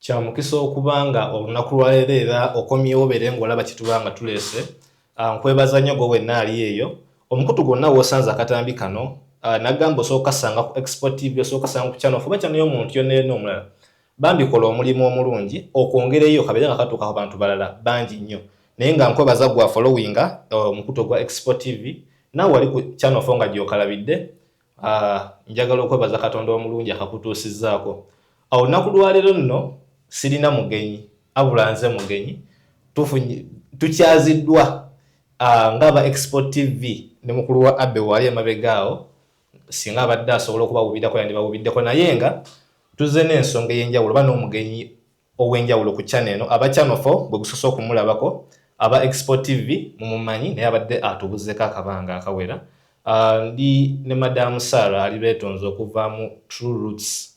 Kya mukisa okuba nga olunaku lwaleero era okomyewo obeere ng'olaba kye tuba nga tuleese. Ah, nkwebaza nnyo gwe wenna ali eyo. Omukutu gwonna w'osanze akatambi kano, ah, nagamba osobola okukasanga ku Expo TV, osobola okukasanga ku channel oba channel y'omuntu yonna yonna omulala. Bambi kola omulimu omulungi okwongereyo kabeere nga katuuka ku bantu balala bangi nnyo. Naye nga nkwebaza gwe afollowinga eh, omukutu ogwa Expo TV, naawe wali ku channel fo nga gy'okalabidde. Ah, njagala okwebaza Katonda omulungi akakutuusizzaako. Awo olunaku lwaleero nno sirina mugenyi abula nze mugenyi tukyaziddwa ah, ng'aba Expo TV ne mukulu wa Abe waali emabega awo singa abadde asobola okubawubirako yandibawubiddeko naye nga tuzze n'ensonga ey'enjawulo oba n'omugenyi ow'enjawulo ku channel eno. Aba Channel 4 bwe gusoose okumulabako, aba Expo TV mumumanyi naye abadde atubuzeeko akabanga akawera. Ndi ne Madam Sarah Alibetonze okuva mu True Roots.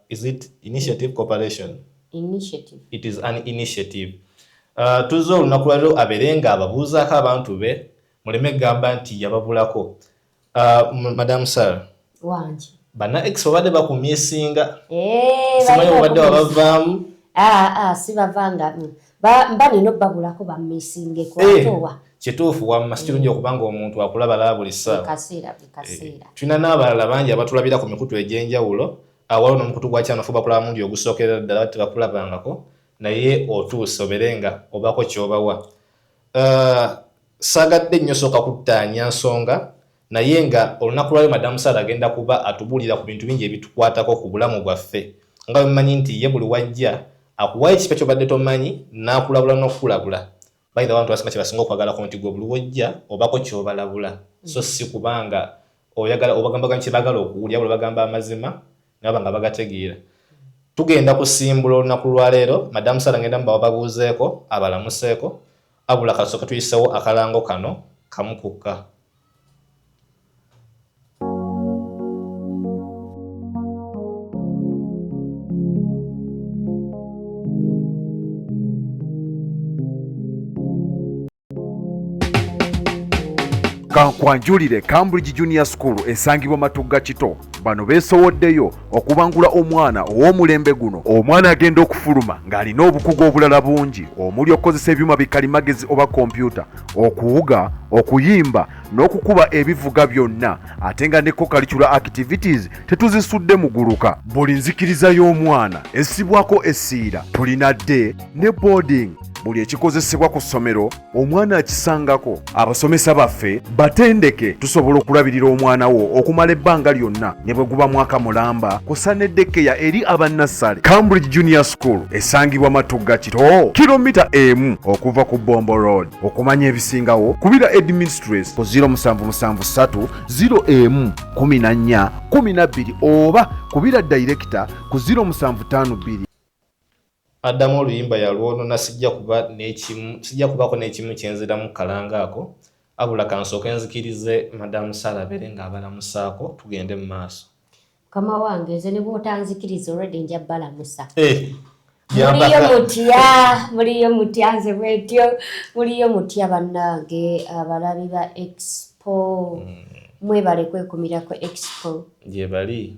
Is it initiative corporation? Initiative. It is an initiative. Tuzze olunaku lwaleero abeere nga ababuuzaako abantu be muleme kugamba nti yababulako. Madam Sarah. Wangi. Bana ex babadde bakumisinga. Eh, simanyi obadde wabavaamu. Ah, ah, sibavanga. Mm. Ba mba nina obbabulako bammisingeko eh, ate owa. Kituufu wamma si kirungi okuba nga omuntu akulaba buli ssaawa. Kaseera buli kaseera. Eh, tulina n'abalala bangi abatulabira ku mikutu egy'enjawulo. Ah, waliwo n'omukutu gwa Channel 4 bakulaba mulundi ogusookera ddala tebakulabangako naye otuuse obeere nga obaako ky'obawa. Uh, Saagadde nnyo sooka kuttaanya nsonga naye nga olunaku lwaleero Madam Sarah agenda kuba atubuulira ku bintu bingi ebitukwatako ku bulamu bwaffe nga bwe mumanyi nti ye buli w'ajja akuwayo ekipya ky'obadde tomanyi n'akulabula n'okukulabula. By the way abantu abasinga kye basinga okwagalako nti gwe buli w'ojja obako ky'obalabula so si kuba nga oyagala obagamba kye baagala okuwulira wabula obagamba amazima ne baba nga bagategeera. Tugenda kusimbula olunaku lwaleero Madam Sarah ngenda mubawa babuuzeeko abalamuseeko. Wabula kasooke tuyisewo akalango kano kamu kokka. Kankwanjulire Cambridge Junior School esangibwa Matugga Kito. Bano beesowoddeyo okubangula omwana ow'omulembe guno. Omwana agenda okufuluma ng'alina obukugu obulala bungi omuli okukozesa ebyuma bikalimagezi oba kompyuta, okuwuga, okuyimba n'okukuba ebivuga byonna ate nga ne co-curricular activities tetuzisudde muguluka. Buli nzikiriza y'omwana essibwako essiira. Tulina day ne boarding. Buli ekikozesebwa ku ssomero omwana akisangako. Abasomesa baffe batendeke, tusobola okulabirira omwana wo okumala ebbanga lyonna ne bwe guba mwaka mulamba kw'ossa ne daycare eri aba nnassale. Cambridge Junior School esangibwa Matugga Kito, kilomita emu okuva ku Bombo Road. Okumanya ebisingawo kubira Headmistress ku 0773 01 14 12 oba kubira Dayirekita ku 0752. Adamu oluyimba yalwonona sijja kuba nekimu sijja kubako nekimu kyenziramu kalanga ako abula kansooke nzikirize madam Sarah abeere nga abalamusaako tugende mu maaso. Mukama wange nze ne bw'otanzikiriza already nja balamusa. Eh, muliyo mutya muliyo mutya nze bwetyo muliyo mutya bannange abalabi ba expo mwebale kwekumirako expo gyebali.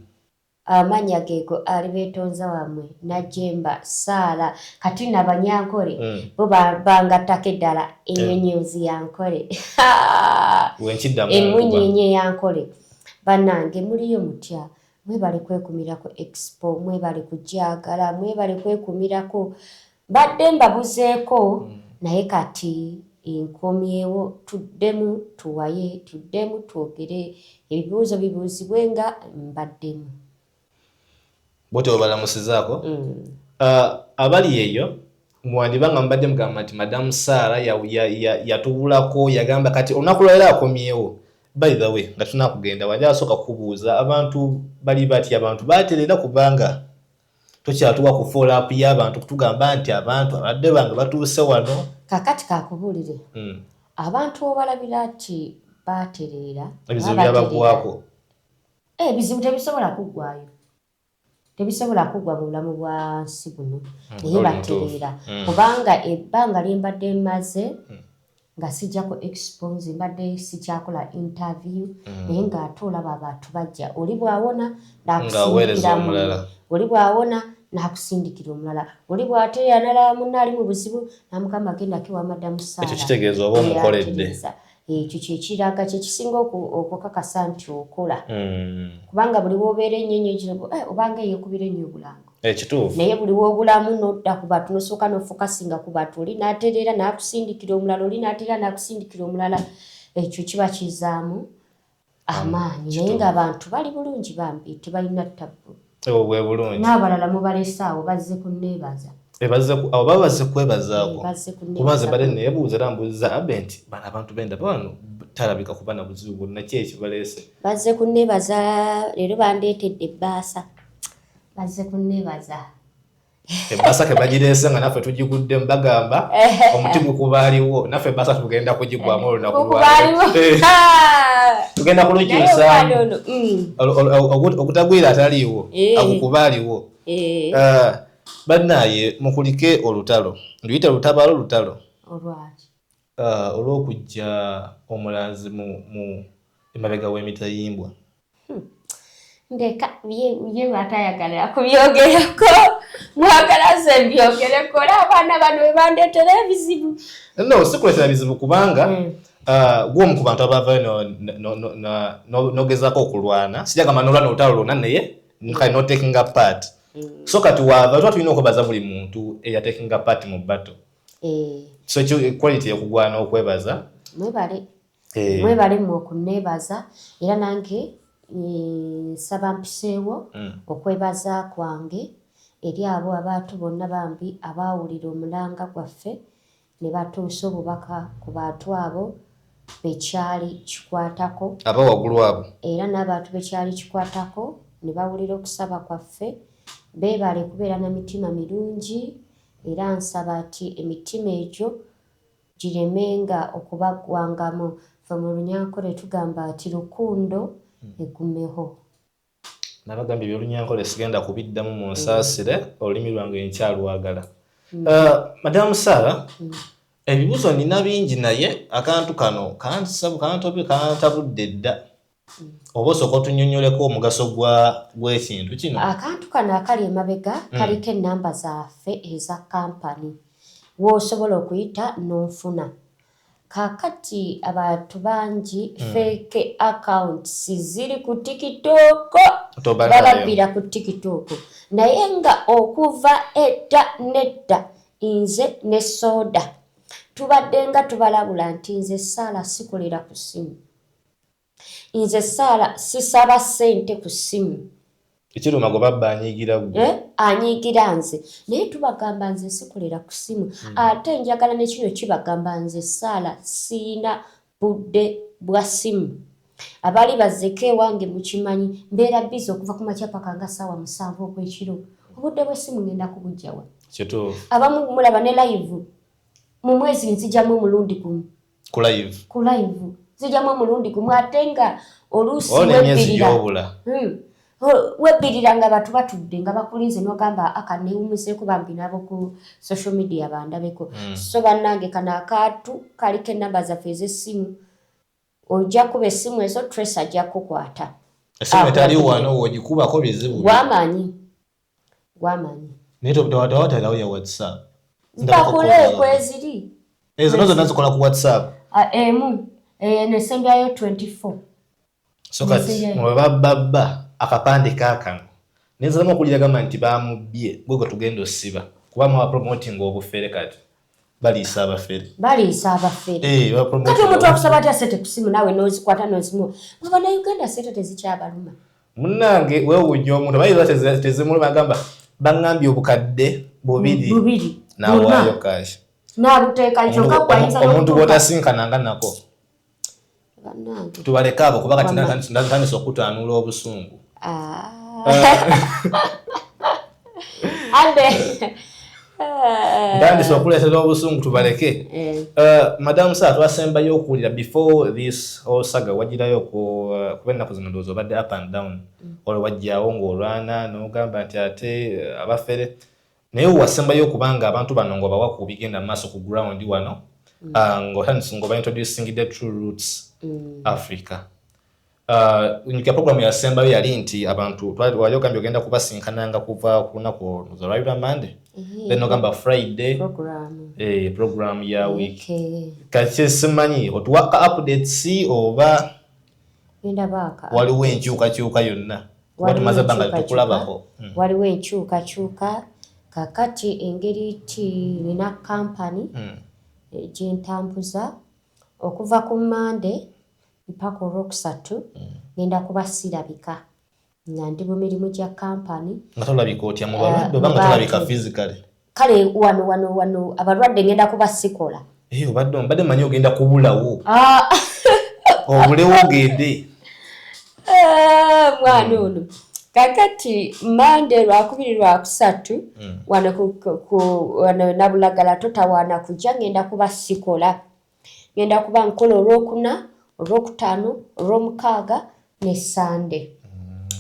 Amanya gego Alibetonza wamwe Najemba Sarah kati na banyankole mm. bo bangattako eddala enyonyozi ya nkole emunyenye ya nkole banange muliyo mutya mwebale kwekumirako expo mwebale kugyagala mwebale kwekumirako mbadde mbabuzeeko mm. naye kati nkomyewo tuddemu tuwaye tuddemu twogere ebibuuzo bibuuzibwe nga mbaddemu bwotyo webalamusizaako mm. Abali eyo mwandiba nga mubadde mugamba nti madamu Sarah yatubulako yagamba kati olunaku lwaleero akomyewo. By the way nga tunakugenda wanje asooka kukubuuza abantu bali batya abantu baterera kubanga tokyatuwa ku follow up y'abantu kutugamba nti abantu abadde bange batuuse wano. Kakati kakubuulire mm. Abantu obalabira nti batereera ebizibu byabagwako eh, ebizibu tebisobola kuggwayo tebisobola kuggwa mu bulamu bwa nsi buno mm, naye batereera mm. Kubanga ebbanga lye mbadde mmaze mm. Nga sijjako expo nze mbadde sikyakola interview naye ng'ate olaba abantu bajja oli bw'awona n'akusindikiramu oli bw'awona. N'akusindikira omulala. Oli bw'atereera n'alaba munne ali mu buzibu, n'amugamba, "Gendako ewa Madamu Saara." Ekyo kitegeeza oba omukoledde. Yatereeza. Ekyo kyekiraga, kyekisinga okukakasa nti okola, kubanga buli wobeera ennyo ennyo ekiro, obanga eyekubira ennyo obulango. Ekituufu. Naye buli wobulamu nodda ku bantu, nosooka nofocusinga ku bantu, oli n'atereera n'akusindikira omulala, oli n'atereera n'akusindikira omulala, ekyo kiba kizaamu amaanyi. Naye ng'abantu bali bulungi bambi, tebalina tabbu. Obwo bwe bulungi. N'abalala mubalese awo, bazze kunneebaza. Abo baba bazze kwebazaako. Bazze Kuba nze kunneebaza. Mbadde neebuuza era mbuuza Abe nti bano abantu bendaba wano talabika kuba na buzibu bwonna, ki ekibaleese? Bazze kunneebaza. Leero bandeetedde ebbaasa, bazze kunneebaza. Ebbaasa ke bagireese nga naffe tugiguddemu, bagamba omuti gukubaaliwo, naffe ebbaasa tugenda kugigwamu olunaku Gukubaaliwo. lwaleero. Tugenda Naye kulukyusaamu. omwana ono, Ogutagwira ataliiwo, agukubaaliwo. Bannaaye, mukulike olutalo, nduyite lutabaalo, lutalo. Olwaki? Olw'okujja omulanzi mu emabega w'emitayimbwa. Ndeka ye lwatayagala kubyogerako, mwagala nze mbyogereko, era abaana bano be bandeetera ebizibu. No, si kuleetera bizibu, kubanga gw'omu ku bantu abavayo nogezaako okulwana, sijagamba nolwana olutalo lwonna, naye kale notakinga part. So kati waava tuba tulina okwebaza buli muntu eyatekinga part mu battle. So ekyo quality ekugwana okwebaza. Mwebale. Mwebale mmwe okunneebaza, era nange nsaba mpiseewo okwebaza kwange eri abo abantu bonna bambi abaawulira omulanga gwaffe ne batuusa obubaka ku bantu abo bekyali kikwatako. Aba waggulu abo. Era n'abantu bekyali kikwatako ne bawulira okusaba kwaffe, beebale kubeera na mitima mirungi, era nsaba nti emitima egyo giremenga okubaggwangamu. Ffe mu Lunyankole tugamba nti rukundo egumeho. Nabagambye ebyolunyankole sigenda kubiddamu, mu nsaasire, olulimi lwange nkyalwagala. Madamu Sara, ebibuuzo nina bingi, naye akantu kano kantobe kantabudde dda. Oba osooka otunnyonnyoleko omugaso gw'ekintu kino? Akantu kano akali emabega kaliko ennamba zaffe eza kampani w'osobola okuyita n'onfuna. Kaakati abantu bangi fake accounts ziri ku TikTok. Tobanaayo. Bababbira ku TikTok, naye nga okuva edda nedda nze ne Soda tubadde nga tubalabula nti nze Saala sikolera ku ssimu, nze Saala sisaba ssente ku ssimu. Ekiruma gwe babba anyiigira ggwe. Eh, anyiigira nze, naye tubagamba nze sikolera ku ssimu. Ate njagala ne kino kibagamba, nze Saala siina budde bwa ssimu. Abaali bazzeko ewange mukimanyi, mbeera busy okuva ku makya paka nga ssaawa 7 okwekiro. Obudde bw'essimu ngenda kubujjawa? Abamu mulaba ne live, mu mwezi nzijamu omulundi gumu. Ku live? Ku live nzijamu omulundi gumu, ate nga oluusi Olwo n'emyezi webbirira. gy'obula. Webbirira nga bantu batudde nga bakulinze, n'ogamba aka neewumuzeeko bambi n'abo ku social media bandabeko. So bannange, kano akantu kaliko ennamba zaffe ez'essimu, ojja kuba essimu ezo, Trace ajja kukwata. Essimu etali Akulagirire. wano wogikubako bizibu. Gwamanyi, gwamanyi. Naye tewaterawo ya WhatsApp? Bakule kweziri. Ezo nazo zonna zikola ku WhatsApp? Ah, emu nesembyayo 24. So kati Nesembyayo. mwe babbabba akapande kaakano, nenziramu okuwulira gamba nti bamubbye, gwe gwe tugenda osiba kuba mwa promoting obufere, kati baliisa abafere. Baliisa abafere. Ba Kati omuntu akusaba atya sente ku simu, naawe n'ozikwata n'ozimuwa? Bannayuganda sente tezikyabaluma. Munnange, weewuunya omuntu abayinza tezimuluma, agamba baŋŋambye 2000. 200. N'awaayo cash. N'abuteeka kyokka gwayinza Omuntu n'okutuuka- gw'otasinkananga nako. Bannange. Tubaleke abo, kuba kati Wamma. ntandise okutaanula obusungu. Ah. Ade. Ntandise okuleetera obusungu, tubaleke. Madamu Sara, twasembayo okuwulira before this whole saga wagirayo kuba ennaku zino ndowooza obadde up and down. Olwo wajjawo ng'olwana n'ogamba nti ate abafere, naye wasembayo okubanga abantu bano ng'obawa ku bigenda mu maaso ku ground wano, ng'otandise ng'oba introducing the True Roots Africa. Nyuka programu yasembayo yali nti abantu wali ogambye ogenda kubasinkananga kuva ku lunaku olwo lwali lwa Monday, then ogamba Friday program, program ya week. Kati simanyi otuwaka updates oba waliwo enkyukakyuka yonna, kuba tumaze ebbanga tetukulabako. Waliwo enkyukakyuka. Kakati engeri ti nina kampani gyentambuza okuva ku Mande mpaka Olwokusatu, ngenda kuba sirabika nga ndi mu mirimu gya kampani. Nga tolabika otya, mu balwadde oba nga tolabika physically? Kale wano wano wano abalwadde ngenda kuba sikola. Obadde mbadde manyi ogenda kubulawo, obulewo ogende. Mwana ono, kakati Mande, Lwakubiri, Lwakusatu, wano wano Nabulagala totawaana kujja, ngenda kuba sikola. Ngenda kuba nkola Olwokuna, Olwokutaano, Olwomukaaga ne Sande.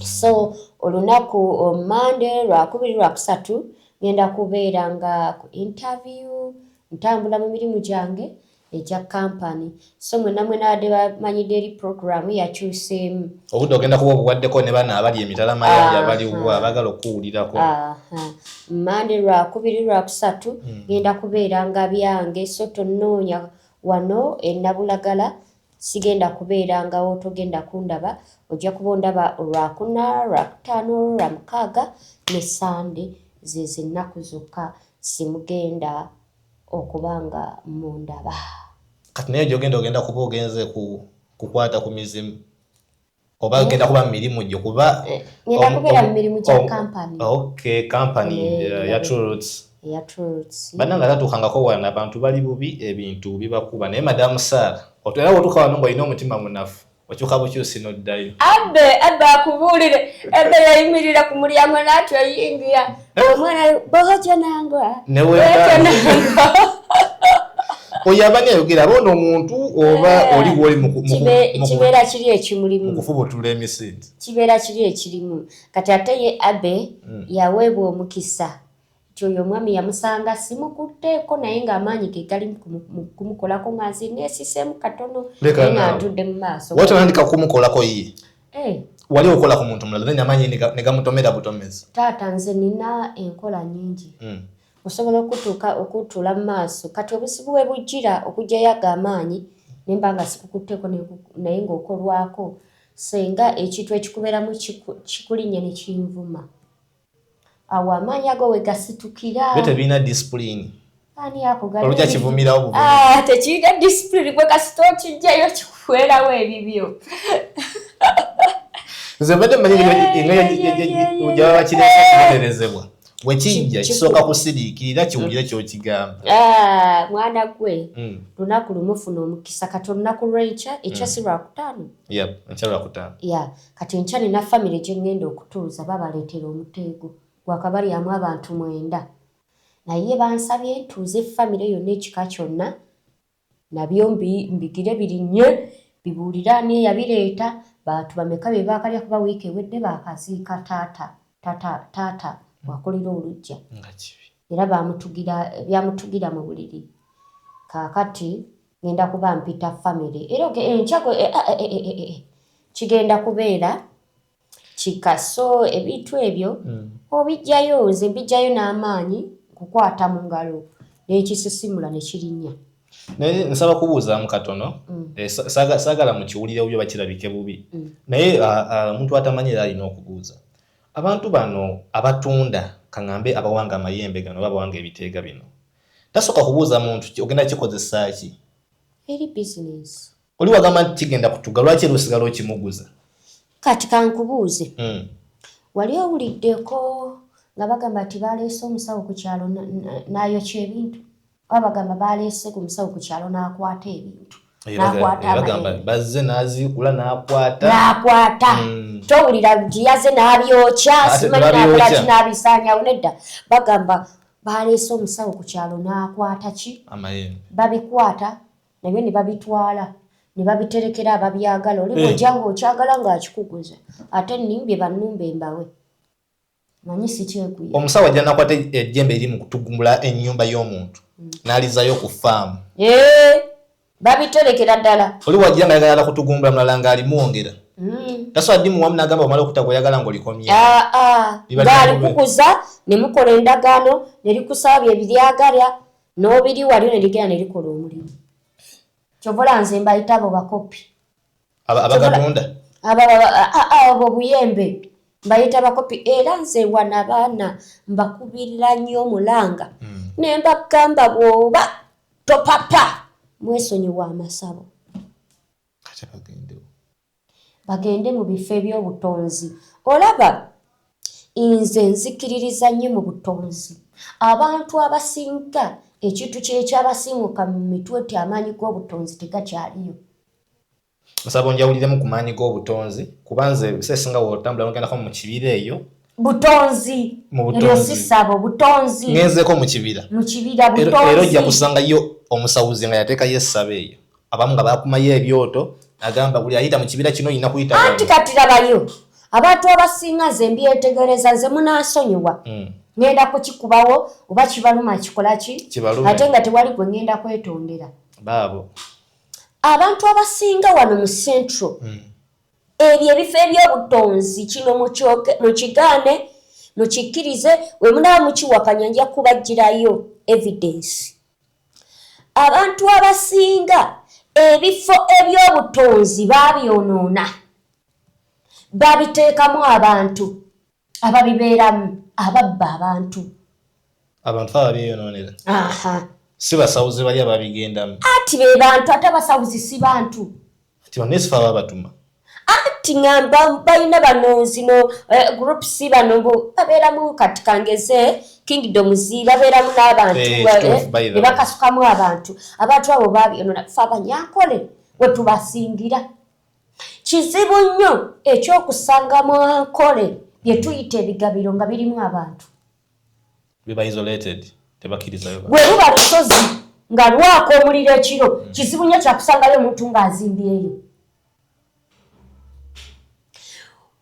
So olunaku Mande, Lwakubiri, Lwakusatu ngenda kubeera nga ku interview, ntambula mu mirimu gyange egya kampani. So mwena mwena abadde bamanyidde eri programu yakyuseemu. Obudde ogenda kuba obuwaddeko ne bano abali emitala mayanja abaliwo abaagala okuwulirako. Mande, Lwakubiri, Lwakusatu ngenda kubeera nga byange, so tonoonya wano enabulagala, sigenda kubeerangawo, togenda kundaba. Ojja kuba ondaba Olwakuna, Lwakutaano, Lwamukaaga ne Sande, zezo ennaku zokka simugenda okuba nga mundaba. Kati naye gyogenda, ogenda kuba ogenze kukwata ku mizimu oba ogenda kuba mu mirimu gyo? Kuba Ngenda kubeera mu mirimu gya kampani. Okay, kampani ya True Roots. Eya True Roots. Bannange atatuukangako wano, abantu bali bubi, ebintu bibakuba, naye Madamu Saara era wotuuka wano ng'olina omutima munafu, okyuka bukyusi n'oddayo. Abe abe akubuulire, abe yayimirira ku mulyango n'ati oyingira omwana bojo nangwa. Nangwa oyo abani ayogera aba ono omuntu oba oli gwoli kibeera kiri ekimulimu. Mu kufubutula emisinde. Kibeera kiri ekirimu. Kati ate ye abe yaweebwa omukisa nti oyo omwami yamusanga simukutteeko, naye ng'amaanyi ge gali kumukolako, nga nze neesiseemu katono, naye nga ntudde mu maaso. Watandika kumukolako ye? Wali okola ku muntu mulala, then amaanyi ne gamutomera butomezi? Taata, nze nina enkola nnyingi. Osobola okutuuka okutuula mu maaso. Kati obuzibu we bujjira okugyayo ago amaanyi, nemba nga sikukutteko, naye ng'okolwako, senga ekintu ekikubeeramu kikulinnya ne kinvuma, awo amaanyi ago we gasitukira. Byo tebirina discipline. Ani akugambye? Olujja kivumirawo buvumi. Ah, tekirina discipline, gwe kasita okijjayo kikuweerawo ebibyo. Nze mbadde mmanyi gyaba bakireese okubonerezebwa, wekijja kisooka kusiriikirira kiwulire kyokigamba. Ah, mwana gwe, lunaku lumu funa omukisa. Kati olunaku lwenkya, ekya si Lwakutaano? Enkya Lwakutaano. Ya, kati enkya nina famire gye ŋŋenda okutuuza, babaleetera omuteego gwakabalyamu abantu 9, naye bansabye ntuuze famire yonna, ekika kyonna, nabyo mbigire birinnye bibuulire ani eyabireeta, bantu bameka be baakalya, kuba wiiki ewedde baakaziika taata, taata, taata wakolera olujja. Nga kibi. Era bamutugira, byamutugira mu buliri. Kaakati ngenda kuba mpita famire era enkya kigenda kubeera kika. So ebintu ebyo obijjayo, nze mbijjayo n'amaanyi, nkukwata mu ngalo n'ekisisimula ne kirinnya. Naye nsaba kubuuzaamu katono. Saagala mukiwulire bubi oba kirabike bubi, naye omuntu atamanyi era alina okubuuza. Abantu bano abatunda, kaŋŋambe abawanga amayembe gano oba abawanga ebiteega bino, tasooka kubuuza muntu ogenda kikozesa ki? Eri bizinesi. Oli wagamba nti kigenda kutuga, lwaki era osigala okimuguza? Kati kankubuuze, wali owuliddeko nga bagamba nti baleese omusawo ku kyalo n'ayokya ebintu, oba bagamba baleese ku musawo ku kyalo n'akwata ebintu, n'akwata Bagamba amayembe? Bazze n'aziikula n'akwata. N'akwata. Towulira nti yaze n'abyokya? Ate simanyi n'abyokya. N'akola ki, n'abisaanyawo? Nedda, bagamba baleese omusawo ku kyalo n'akwata ki? Amayembe. Babikwata nabyo ne babitwala ne babiterekera ababyagala. Oli bw'ojja ng'okyagala ng'akikuguza, ate nnimbye bannumba embawe, manyi sikyeguya. Omusawo ajja nakwata ejjembe eri mu kutugumbula ennyumba y'omuntu n'alizayo ku faamu. Babiterekera ddala. Oli wajja nga ayagala kutugumbula mulala ng'alimwongera. Tasobola ddimuwamu n'agamba omala okutta gw'oyagala ng'olikomyewo. Aa, Liba lya mubiri. Ng'alikukuza ne mukola endagaano ne likusaba bye biryagala n'obiri walyo ne ligenda ne likola omulimu. Kyova olaba nze mbayita abo bakopi. Abagatunda? Abo buyembe mbayita bakopi, era nze wano abaana mbakubirira nnyo omulanga ne mbagamba bw'oba topapa mwesonyiwa amasabo. Kati bagendewo. Bagende mu bifo eby'obutonzi. Olaba nze nzikiririza nnyo mu butonzi. Abantu abasinga ekintu kyekyabasinguka mu mitwe nti amaanyi g'obutonzi tegakyaliyo. Nsaba onjawuliremu ku maanyi g'obutonzi, kuba nze ebiseera ebisinga w'otambula n'ogendako mu kibira eyo. Butonzi. Mu butonzi. Eryo si ssabo, butonzi. Ngenzeeko mu kibira. Mu kibira, Era ojja butonzi. kusangayo omusawuzi nga yateekayo essabo eyo. Abamu nga bakumayo ebyoto, agamba buli ayita mu kibira kino olina kuyita wano. Anti kati labayo abantu abasinga nze mbyetegereza, nze munansonyiwa. Ngenda kukikubawo oba kibaluma kikola ki? Kibalume. Ate nga tewali gwe ngenda kwetondera. Baabo. Abantu abasinga wano mu Central, ebyo ebifo eby'obutonzi kino mukigaane, mukikkirize, we munaaba mukiwakanya nja kubaggyirayo evidence. Abantu abasinga ebifo eby'obutonzi baabyonoona, babiteekamu abantu ababibeeramu, ababba abantu. Abantu abo babyeyonoonera. Aha. Si basawuzi bali ababigendamu. Ati be bantu, ate abasawuzi si bantu. Ati bano si ababatuma. Ati ngamba balina bano zino groups bano babeeramu, kati kangeze kingdoms babeeramu n'abantu, Kituufu, by the ne way. bakasukamu abantu. Abantu abo babyonona, ffe Abanyankole we tubasingira. Kizibu nnyo ekyokusanga mu Ankole bye tuyita ebigabiro nga birimu abantu. Biba isolated, tebakkirizayo. Bwe luba lusozi nga lwaka omuliro ekiro, kizibu nnyo kyakusangayo omuntu ng'azimbyeyo.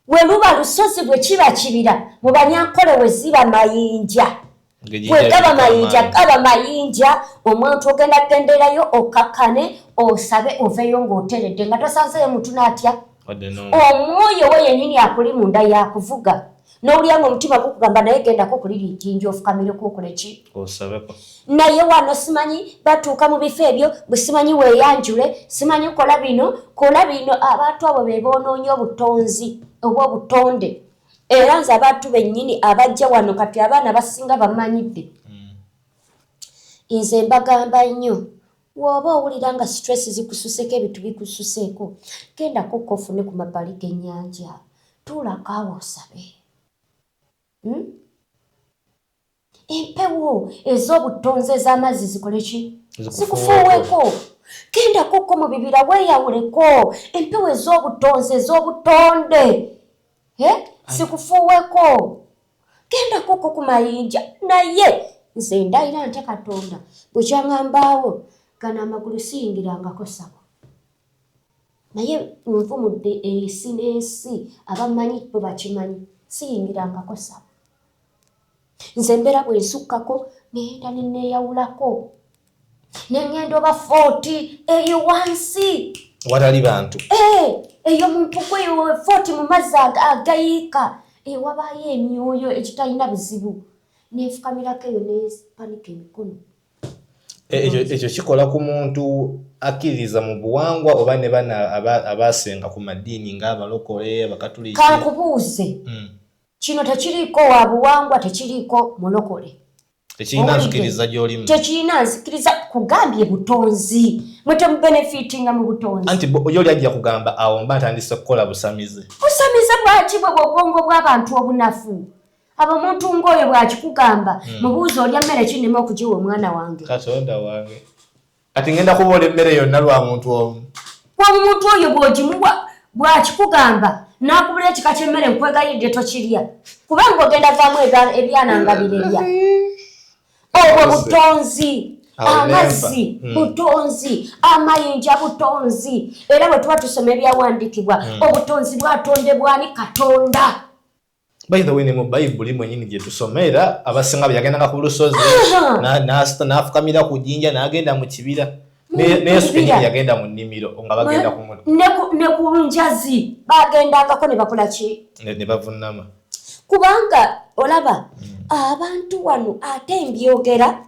Bwe luba lusozi, bwe kiba kibira, mu Banyankole we ziba mayinja, bwe gaba mayinja, gaba mayinja, omuntu ogenda kugenderayo okakkane osabe oveeyo ng'oteredde nga tosanzeeyo muntu n'atya. Wadde no. Omwoyo we yennyini akuli munda yakuvuga n'owulira nga omutima gukugamba naye gendako kuliri ejjinja ofukamireko okole ki? Osabeko. Naye wano simanyi batuuka mu bifo ebyo bwe simanyi weeyanjule, simanyi kola bino, kola bino. Abantu abo be boonoonya obutonzi oba obutonde. Era nze abantu bennyini abajja wano kati abaana basinga bamanyidde, nze mbagamba nnyo, w'oba owulira nga stress zikususeko, ebintu bikususeeko, gendako ofune ku mabbali g'ennyanja, tuulako awo osabe. Empewo ez'obutonzi ez'amazzi zikole ki? Zikufuuweko. Zikufuuweko. Gendakoko mu bibira weeyawuleko, empewo ez'obutonzi ez'obutonde zikufuuweko. Gendakoko ku mayinja. Naye nze ndayira ntya Katonda bwe kyaŋŋambaawo, gano amagulu siyingirangako ssabo, naye nvumudde ensi n'ensi, abamanyi bwe bakimanyi, siyingirangako ssabo. Nze mbeera bwe nsukkako ŋŋenda ne neeyawulako ne ŋŋenda oba footi eyo wansi watali bantu. Eyo mu mpuku eyo footi mu mazzi agayiika ewabaayo emyoyo egitalina buzibu, nenfukamirako eyo nepanika emikono. Ekyo kikola ku muntu akkiririza mu buwangwa oba ne bana abasenga ku madiini ng'abalokole, abakatuliki? Kankubuuze, kino tekiriiko wa buwangwa, tekiriiko mulokole. Tekirina Owulidde? nzikiriza gy'olimu. Tekirina nzikiriza, kugambye butonzi, mwe temubenefitinga mu butonzi. Anti yo oli ajja kugamba awo mba ntandise kukola busamize. Busamize bwaki bwe bwobwongo bw'abantu obunafu abo? Omuntu ng'oyo bw'akikugamba, mubuuza, olya mmere ki nneme okugiwa omwana wange? Katonda wange, kati ngenda kuboola emmere yonna lwa muntu omu. Omuntu oyo bw'ogimuwa, bw'akikugamba n'akubula ekika ky'emmere, nkwegayiridde tokirya, kubanga ogenda vaamu ebyana nga birerya. Obwo butonzi. Awo Amazzi nempa. Butonzi, amayinja butonzi. Era bwe tuba tusoma ebyawandiikibwa, obutonzi bwatondebwani? Katonda. By the way, ne mu Bayibuli mwenyini gye tusoma, era abasinga bwe yagendanga ku lusozi n'afukamira ku jjinja, n'agenda mu kibira. Ne Yesu kennyini yagenda mu nnimiro nga bagenda ku ne ku njazi bagendangako ne bakola ki? Ne bavunnama. Kubanga olaba abantu wano ate mbyogera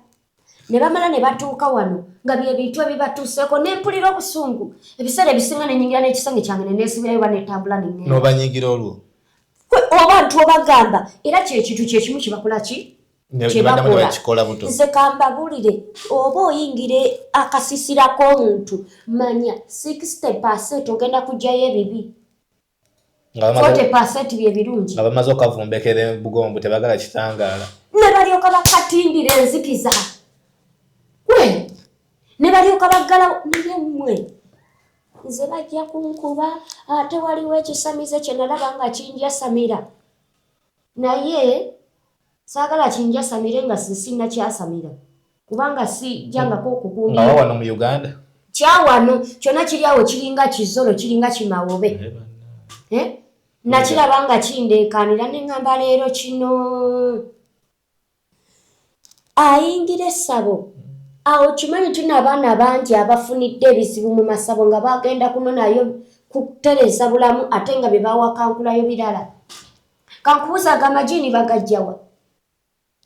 ne bamala ne batuuka wano nga bye bintu ebibatuuseeko, ne mpulira obusungu. Ebiseera ebisinga ne nnyingira n'ekisenge kyange ne neesibirayo oba netambula ne ŋŋenda. N'obanyiigira olwo. Oba nti obagamba era kyekintu kyekimu kibakola ki? Kyebakola. Nze kambabuulire, oba oyingira akasisira k'omuntu, manya 60% ogenda kuggyayo ebibi, 40% bye birungi. Nga bamaze okavumbekera ebugombu, tebagala kitangaala. Ne balyoka bakatimbira enzikiza, gwe ne balyoka baggalawo. Naye mmwe nze bajja kunkuba. Ate waliwo ekisamize kye nalaba nga kinjasamira, naye saagala kinjasamire nga sinnakyasamira, kubanga sijjangako okugundi. Nga wano mu Uganda? Kyawano kyonna kiri awo, kiringa kizolo, kiringa kimawobe. Eh? Nakiraba nga kindeekaanira ne ŋŋamba leero kino ayingira essabo awo. Kimanyi tuna abaana bangi abafunidde ebizibu mu masabo nga bagenda kunonayo kutereeza bulamu, ate nga bye bawakankulayo birala. Kankubuuza, amajiini bagajjawa?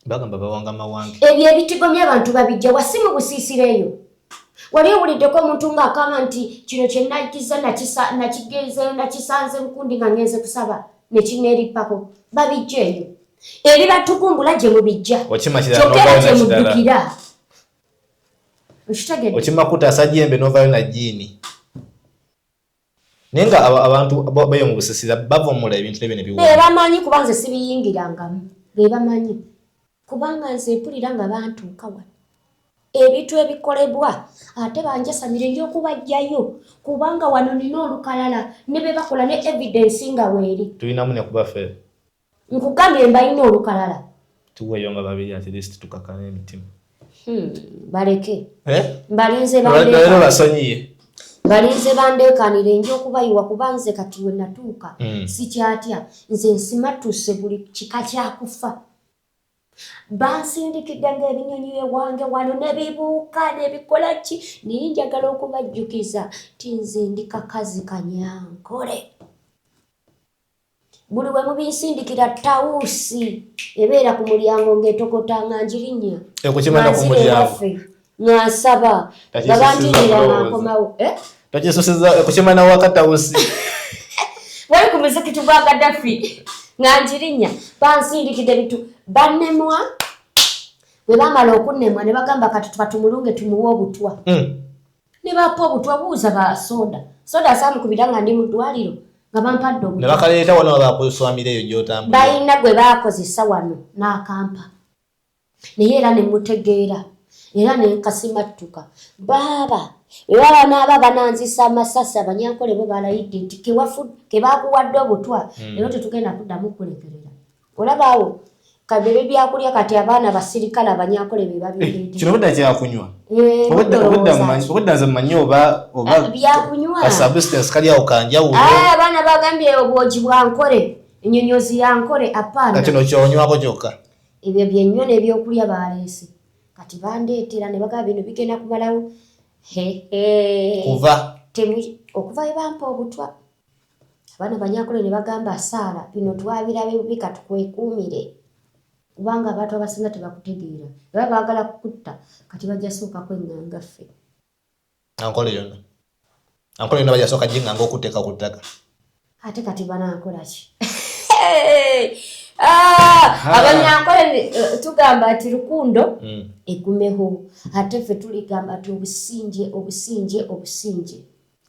Bagamba bawanga mawange. Ebyo ebitigomya abantu babijjawa? Si mu busiisira eyo? Wali owuliddeko omuntu ng'akamba nti kino kye nagiza nakigenze nakisanze bukundi nga ngenze kusaba nekineerippako? Babijja eyo ebibatugumbula gye mubijja. Okima kirala. Kyokka era n'ovaayo gye na kirala. muddukira, okitegedde? Okima kutaasa jembe n'ovaayo na jjiini. Naye nga abantu bayo mu busisira bavumula ebintu nebyo ne Be biwona. bamanyi, kuba nze sibiyingirangamu. Be bamanyi, kubanga nze mpulira nga bantuuka wano ebintu ebikolebwa, ate banjasamire nja okubajjayo, kubanga wano nina olukalala ne be bakola ne evidence nga weeri. Tulinamu ne kubaffe. Nkugambye mbalina olukalala. Tuweeyo nga babiri, at least tukakana emitima. Baleke. Eh? Mbalinze. Leero basonyiye. Balinze bandeekanire, nja okubayiwa, kuba nze kati we natuuka sikyatya. Nze nsimattuse buli kika kyakufa. Bansindikidde ng'ebinyonyi ewange wano ne bibuuka ne bikola ki, naye njagala okubajjukiza nti nze ndi kakazi kanyankole. Buli we mubinsindikira, tawuusi ebeera ku mulyango ng'etokota nga ngirinnya. Ekukimana ku Nga nzira mulyango. ewaffe, nga nsaba nga Takisusiza bantinira nga kulowooza. nkomawo. Eh? Tokisusiza ekukimana wakatawusi. Wali ku muzikiti gwa Gaddafi nga ngirinnya. Bansindikidde ebintu, bannemwa. Bwe bamala okunnemwa ne bagamba kati tuba tumulunge tumuwe obutwa. Ne bapa obutwa. Buuza ba soda, soda asaamukubira nga ndi mu ddwaliro nga bampadde Ne obutwa. bakaleeta wano bakuswamira eyo gy'otambulira. Balina gwe baakozesa wano n'akampa, naye era ne mutegeera era ne nkasimattuka. Baaba bwe baba naaba bananzisa amasasi, abanyankole bo balayidde nti kebakuwadde obutwa, leero tetugenda kuddamu kulekerera. Olabaawo kabebe byakulya, kati abaana basirikale abanyankole be babireetera. Kino obudda kyakunywa? Eh, mudolowooza ki? Obudda nze mmanyi oba oba Ah, byakunywa. Ka substance kali awo kanjawulo. Ah, abaana bagambye obwogi bwa nkole, enyonyozi ya nkole, apaana. Kino kyonywako kyokka? Ebyo byennywa n'ebyokulya baleese. Kati bandeetera ne bagamba bino bigenda kumalawo. Hehe. Kuva? Okuva bwe bampa obutwa, abaana banyankole ne bagamba, "Saara, bino twabirabe bubi, katukwekuumire, kubanga abantu abasinga tebakutegeera, era baagala kukutta. Kati bajja sooka kweŋŋanga ffe." Ankole yonna, ankole yonna bajja sooka ginganga okuteeka ku ttaka. Ate kati banankola ki? Ah, abanyankole tugamba nti rukundo egumeho, ate ffe tuligamba nti obusinge, obusinge, obusinge.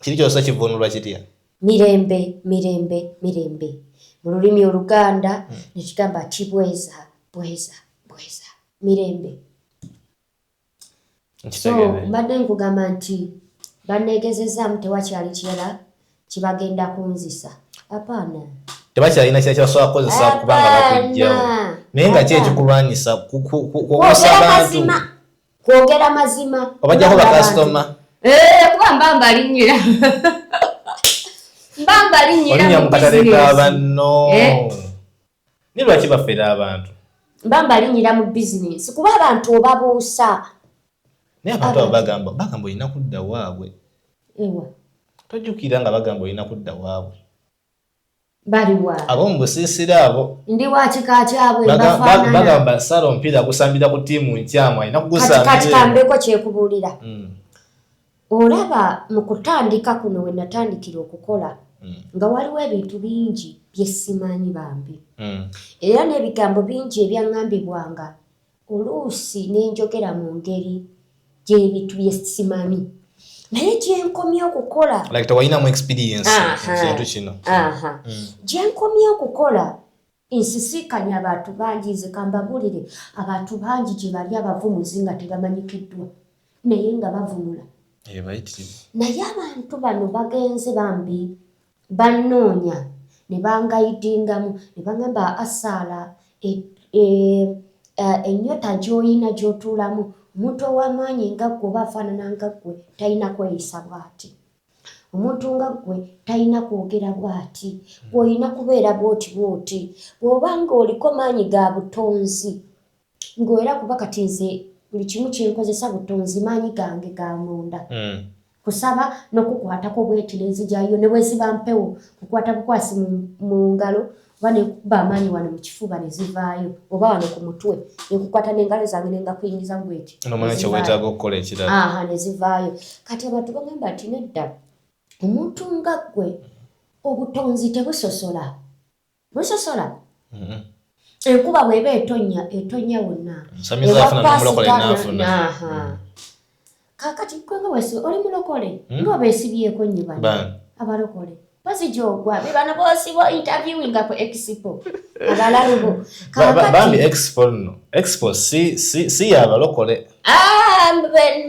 Kiri kyose kivunulwa kitya? Mirembe, mirembe, mirembe. Mu lulimi Oluganda nekigamba ti bweza, bweza, bweza, mirembe. So Nkitegedde. mbadde nkugamba nti banneegezezaamu, tewakyali kirala kibagenda kunzisa, apaana. Tebakyalina kira kyebasobola kukozesa kubanga bakugjawo. Apaana. Naye nga ki Apaana. ekikulwanyisa? Kubuusa Kwogera bantu? mazima, kwogera mazima. Obajjako Kubanga bakasitoma? Kuba mba mbalinnyira, mba mbalinnyira Olinnya mu mu katale business. k'abanno. Eh? Naye lwaki bafera abantu? Mba mbalinnyira mu bizinesi kuba abantu obabuusa. Naye abantu abo bagamba olina kudda waabwe. Ewa. Tojjukira nga bagamba olina kudda waabwe. Baliwa? Ab'omu busiisira abo. Ndi wa kika kyabwe, mbafaanana. Bagamba Sara omupiira agusambira ku ttiimu nkyamu, alina kugusambira. Kati kambeeko kyekubuulira. Olaba mu kutandika kuno we natandikira okukola, nga waliwo ebintu bingi bye simanyi bambi. Era n'ebigambo bingi ebyaŋŋambibwanga oluusi ne njogera mu ngeri gy'ebintu bye simanyi. Naye gye nkomye okukola. Like tewalinamu experience kintu kino. Gye nkomye okukola nsisinkanye abantu bangi, nze kambabuulire, abantu bangi gye bali abavumuzi nga tebamanyikiddwa naye nga bavumula. Naye abantu bano bagenze bambi bannoonya ne bangayidingamu ne bangamba asaala ennyota gy'olina gy'otuulamu omuntu ow'amaanyi nga ggwe oba afaanana nga ggwe talina kweyisa bw'ati. Omuntu nga ggwe talina kwogera bw'ati. Gw'olina kubeera bw'oti bw'oti. Bw'oba ng'oliko maanyi ga butonzi ng'era kuba kati nze buli kimu kye nkozesa butonzi maanyi gange ga munda. Kusaba n'okukwatako bweti n'enzigyayo ne bwe ziba mpewo kukwata bukwasi mu ngalo oba nekuba amaanyi wano mu kifuba ne zivaayo oba wano ku mutwe nekukwata n'engalo zange ne ngakuyingiza bweti. N'omanya kye weetaaga okukola ekirala. Aha, ne zivaayo. Kati abantu bagamba nti nedda, omuntu nga ggwe obutonzi tebusosola. Busosola? Enkuba bw'eba etonnya, etonnya wonna. Omusamize afuna n'omulokole n'afuna. Kaakati ggwe nga weesiba, oli mulokole, nga obeesibyeko nnyo bano abalokole. Bazijogwa be bano b'osiba interviewinga ku expo abalalubo. Bambi expo nno, expo si y'abalokole.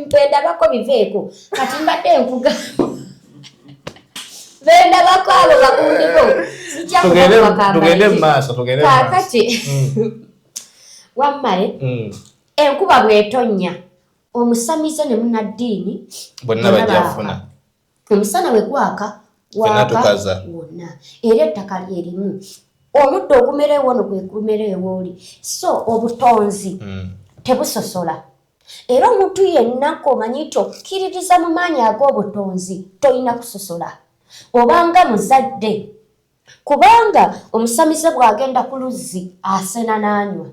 Mbendabako biveeko. Kati mbadde nkuga. Bendabako abo bakundiko. Sijja kubakamba. Tugende mu maaso, tugende mu maaso. Kaakati wammaye enkuba bw'etonnya omusamize ne munnaddiini bonna bajja kufuna. Omusana bwe gwaka waaka wonna era ettaka lyerimu omuddo ogumera ewono gwe gumera ewooli. So obutonzi tebusosola. Era omuntu yenna ng'omanyi nti okkiririza mu maanyi ag'obutonzi tolina kusosola. Obanga muzadde kubanga omusamize bw'agenda ku luzzi asena n'anywa.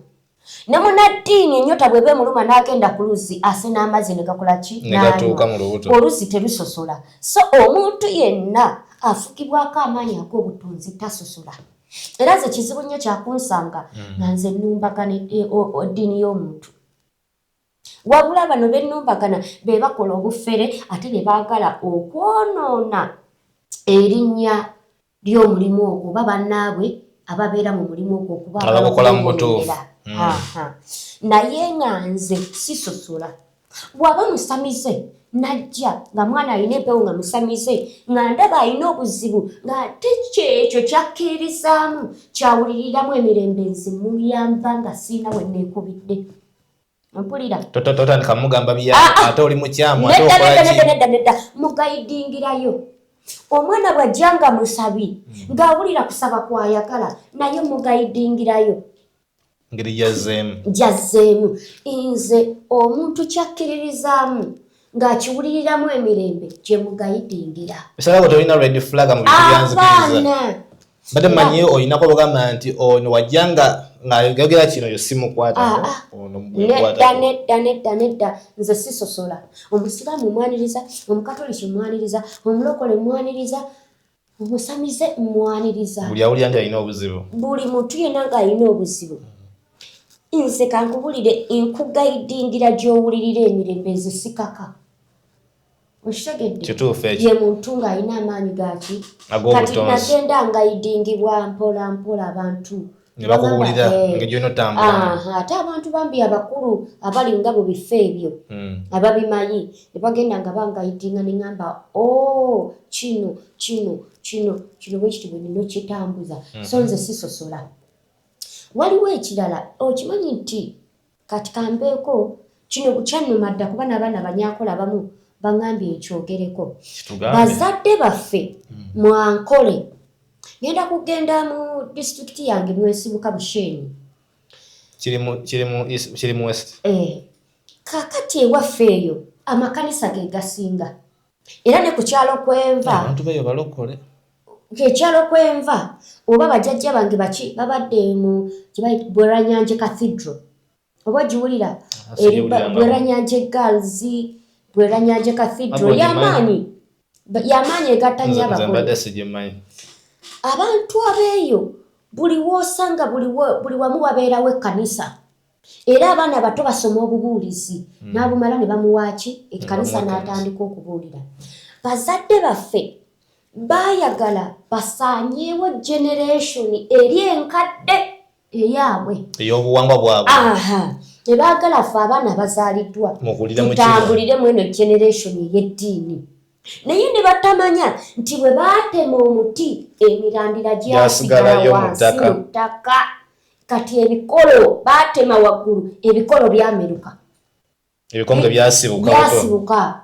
Ne munnaddiini ennyota bw'eba emuluma n'agenda ku luzzi asena amazzi ne gakola ki? N'anywa. Oluzzi terusosola. So omuntu yenna afugibwako amaanyi ag'obutonzi tasosola. Era nze kizibu nnyo kyakunsanga nga nze nnumbagana eddiini y'omuntu. Wabula bano bennumbagana be bakola obufere ate ne baagala okwonoona erinnya ly'omulimu ogwo oba bannaabwe ababeera mu mulimu ogwo okuba abagukola mu butuufu. Naye nga nze sisosola. Bw'aba musamize najja nga mwana alina empewo nga musamize nga ndaba alina obuzibu ng'ate kyekyo kyakkiririzaamu kyawuliriramu emirembe nze muyamba nga sirina we neekubidde. Mpulira. Totandika mugamba bya ate oli mukyamu ate okola ki? Nedda, nedda, mugayidingirayo. Omwana bw'ajja nga musabi ng'awulira kusaba kw'ayagala naye mugayidingirayo. Ngeri gy'azzeemu. Gy'azzeemu. Nze omuntu kyakkiririzaamu ng'akiwuliriramu emirembe gye mugayidingira. Bisaba bwe tolina red flag mu bintu bya nzikiriza. Mbadde mmanyi olinako bw'ogamba nti ono wajja nga ng'ayogera kino yo simukwatako. Ono Nedda, nedda, nedda, nedda, nze sisosola. Omusiraamu mwaniriza, omukatoliki mwaniriza, omulokole mwaniriza, omusamize mwaniriza. Buli awulira nti alina obuzibu. Buli muntu yenna ng'alina obuzibu. Nze kankubulire nkugayidingira gy'owulirira emirembe nze sikaka. Okitegedde? Kituufu ekyo. Ye muntu ng'alina amaanyi gaki? Ag'obutonzi. Kati nagenda ngayidingibwa mpola mpola abantu. Ne bakubuulira engeri gy'olina otambula. Ate abantu bambi abakulu abali nga mu bifo ebyo ababimanyi ne bagenda nga bangayidinga ne ŋŋamba oh kino kino kino kino bwe kiti bwe nina okitambuza. So nze sisosola. Waliwo ekirala okimanyi nti kati kambeeko kino kyannuma dda kuba n'abaana banyakola abamu baŋŋambye nkyogereko. Bazadde baffe mwankole. Ngenda kugenda mu disitulikiti yange mwensibuka Bushenyi. Kiri mu West. Kaakati ewaffe eyo Amakanisa ge gasinga, era ne ku kyalo kwenva. Abantu beyo balokole. Ekyalo kwenva, oba bajjajja bange baki babadde mu Bweranyanje Cathedral, oba ogiwulira? Ah, Bweranyanje Girls, Bweranyanje Cathedral yamaanyi, yamaanyi, egatta nnyo abakole. Abantu abeeyo buli woosanga, buli wamu wabeerawo ekkanisa, era abaana bato basoma obubuulizi n'abumala ne bamuwaaki ekkanisa n'atandika okubuulira. Bazadde baffe baayagala basaanyeewo generation eri enkadde eyaabwe. Ey'obuwangwa bwabwe. Aha, ne baagala ffe abaana abazaaliddwa tutambuliremu eno generation ey'eddiini, naye ne batamanya nti bwe baatema omuti, emirandira gyasigala wansi mu ttaka. Kati ebikolo baatema waggulu, ebikolo byameruka. Ebikonge byasibuka. Byasibuka.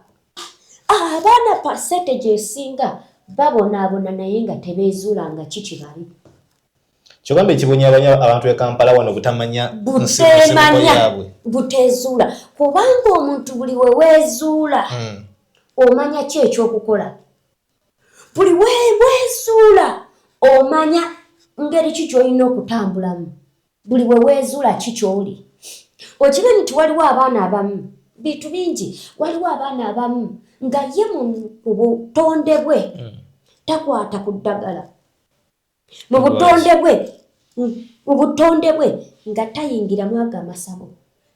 Abaana percentage esinga babonaabona, naye nga tebeezuulanga kiki bali. Kyogamba ekibonyabanya abantu e Kampala wano butamanya. Buteemanya, buteezuula, kubanga omuntu buli we weezuula omanya ki ekyokukola. Buli weweezuula omanya ngeri ki kyolina okutambulamu. Buli we weezuula ki kyoli, okimanyi nti waliwo abaana abamu, bintu bingi, waliwo abaana abamu nga ye mu butonde bwe takwata ku ddagala, mu butonde bwe, mu butonde bwe nga tayingiramu ago amasabo,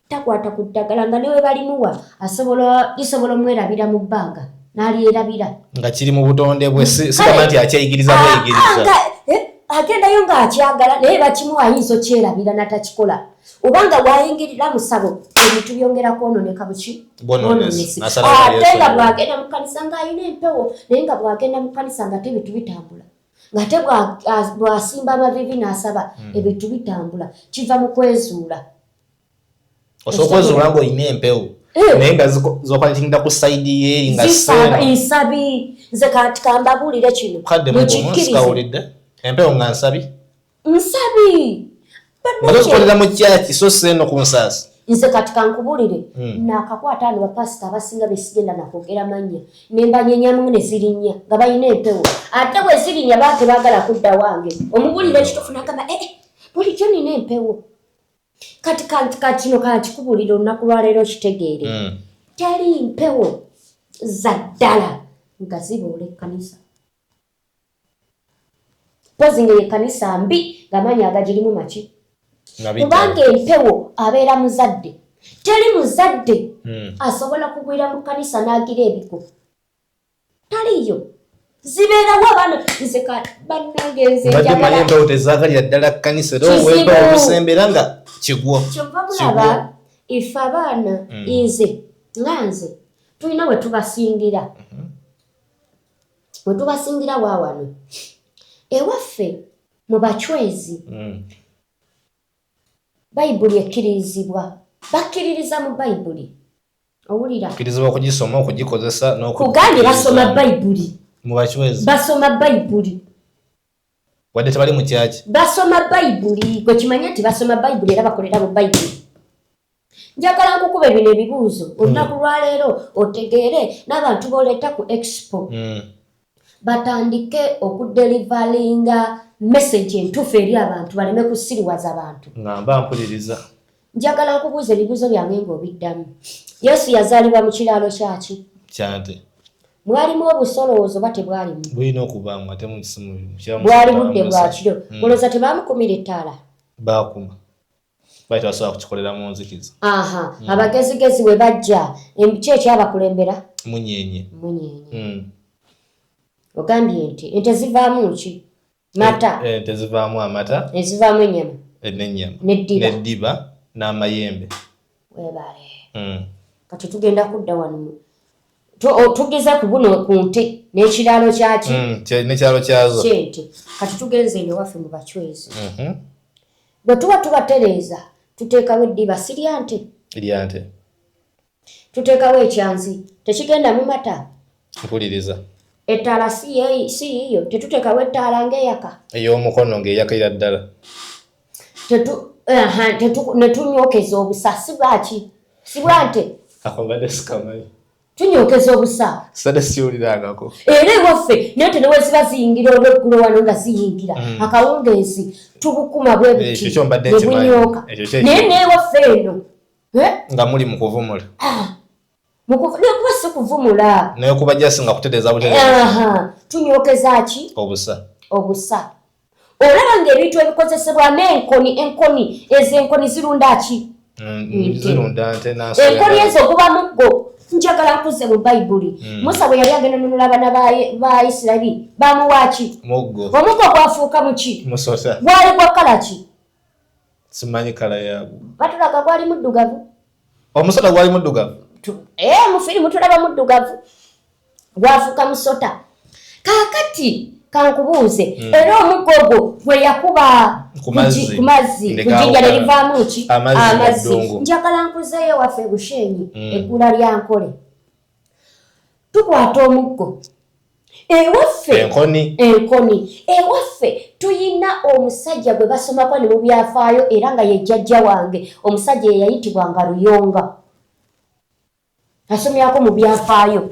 takwata ku ddagala, nga newe balimuwa asobola, lisobola omwerabira mu bbanga n'alyerabira. Nga kiri mu butonde bwe, sigamba nti akyeyigiriza bweyigiriza. Agendayo ng'akyagala, naye bakimuwa ayinza okyerabira natakikola, obanga wayingirira musabo ebintu byongera kwononeka buki, ate nga bwagenda mu kanisa ng'alina empewo, naye nga bwagenda mu kanisa nga te ebintu bitambula, ng'ate bw'asimba amavivi n'asaba ebintu bitambula. Kiva mu kwezuula. Osobola okwezuula ng'olina empewo, naye nga zokwalitinda ku side yeeri nga nsabi. Nze kati kambabuulire kino. Mukikkirize, empewo nga nsabi. Nsabi. Nga tozikolera mu kyaki, so seeno ku nsaasi. Nze kati kankubuulire, nakakwata ano bapasita abasinga besigenda nakwogera mannya, nembanyenyamu ne zirinnya nga balina empewo, ate bwe zirinnya baa tebaagala kudda wange. Omubulire ekituufu nagamba, ee, bulijjo nina empewo. Kati kino kankikubuulire olunaku lwaleero kitegeere, teri mpewo za ddala nga ziboola ekkanisa, pozi nga ekkanisa mbi, ng'amaanyi agagirimu maki, kubanga empewo abeera muzadde. Teri muzadde asobola kugwira mu kkanisa n'agira ebigo, taliyo. Zibeerawo abaana. Nze bannange, nze njagala empewo tezagalira ddala kkanisa, era owempewo olusembera nga kigwo. Kyova mulaba ife abaana, nze nga nze, tulina we tubasingira, we tubasingira waawano ewaffe mu Bacwezi. Bayibuli ekkirizibwa, bakkiririza mu Bayibuli, owulira? Okkirizibwa okugisoma, okugikozesa. Kugambye basoma Bayibuli. Mu Bacwezi? Basoma Bayibuli. Wadde tebali mu kyaki? Basoma Bayibuli. Gwe kimanye nti basoma Bayibuli era bakolera mu Bayibuli. Njagala nkukuba bino ebibuuzo olunaku lwaleero otegeere n'abantu b'oleeta ku expo batandike okudeliveringa message entuufu eri abantu, baleme kusiriwaza bantu. Nga mba mpuliriza. Njagala nkubuuza ebibuuzo byange ng'obiddamu. Yesu yazaalibwa mu kiraalo kyaki? Kyante. Mwalimu obusoloozo oba tebwalimu? Bulina okubaamu, ate bwali budde bwa kiro. Olowooza tebamukumira ettaala? Baakuma, bali tebasobola kukikolera mu nzikiza. Aha, abagezigezi we bajja, ki ekyabakulembera? Munyenye. Munyenye. Ogambye nti ente zivaamu ki? Mata. Ente zivaamu amata. Ezivaamu ennyama. N'ennyama. Neddiba. Neddiba n'amayembe. Webale. Kati tugenda kudda wano, tugeze ku buno ku nte n'ekiraalo kyaki. N'ekiraalo kyazo. Kyente. Kati tugenze eno waffe mu Bacwezi, bwe tuba tubatereeza tuteekawo eddiba, si lya nte? Lya nte. Tuteekawo ekyanzi, tekigenda mu mata? Mpuliriza. Ettaala si yiyo? Tetuteekawo ettaala ng'eyaka? Ey'omukono ng'eyakira ddala. Ne tunywokeza obusa, si bwaki, si bwa nte? Ako mbadde sikamanyi. Tunyookeza obusa. Sade siwulirangako. Era ewaffe naye te neweziba ziyingira olweggulo wano nga ziyingira akawungeezi tubukuma bwe buti Ekyo kyo mbadde ne nkimanyi. bunyooka. Ekyo kyo Naye neewaffe eno nga muli mu kuvumula. Nekuba si kuvumula. Naye kuba jasi nga kutereeza butereeza. Tunyookeza ki? Obusa. Obusa. Olaba ng'ebintu ebikozesebwa n'enkoni, enkoni ezo enkoni zirunda ki? Zirunda nte n'ensolo. Enkoni ezo guba muggo. Njagala nkuze mu Bayibuli. Musa bwe yali agenda nunula abaana ba Isirayiri, bamuwa ki? Muggo. Omuggo gwafuuka mu ki? Musota. Gwali gwa kkala ki? Simanyi kkala yaagwo. Batulaga gwali muddugavu. Omusota gwali muddugavu? Mu firimu tulaba muddugavu. Gwafuuka musota. Kaakati kankubuuze, era omuggo ogwo gwe yakuba Ku mazzi. ku mazzi, Ne ku jjinja ne gaawukana. livaamu ki? Amazzi mu Amazzi. ddungu. Njagala nkuzeeyo waffe Bushenyi, eggula lya Nkole. Tukwata omuggo. Ewaffe Enkoni. Enkoni. Ewaffe tuyina omusajja gwe basomako ne mu byafaayo era nga ye jjajja wange, omusajja ye yayitibwanga Ruyonga. Asomyako mu byafaayo.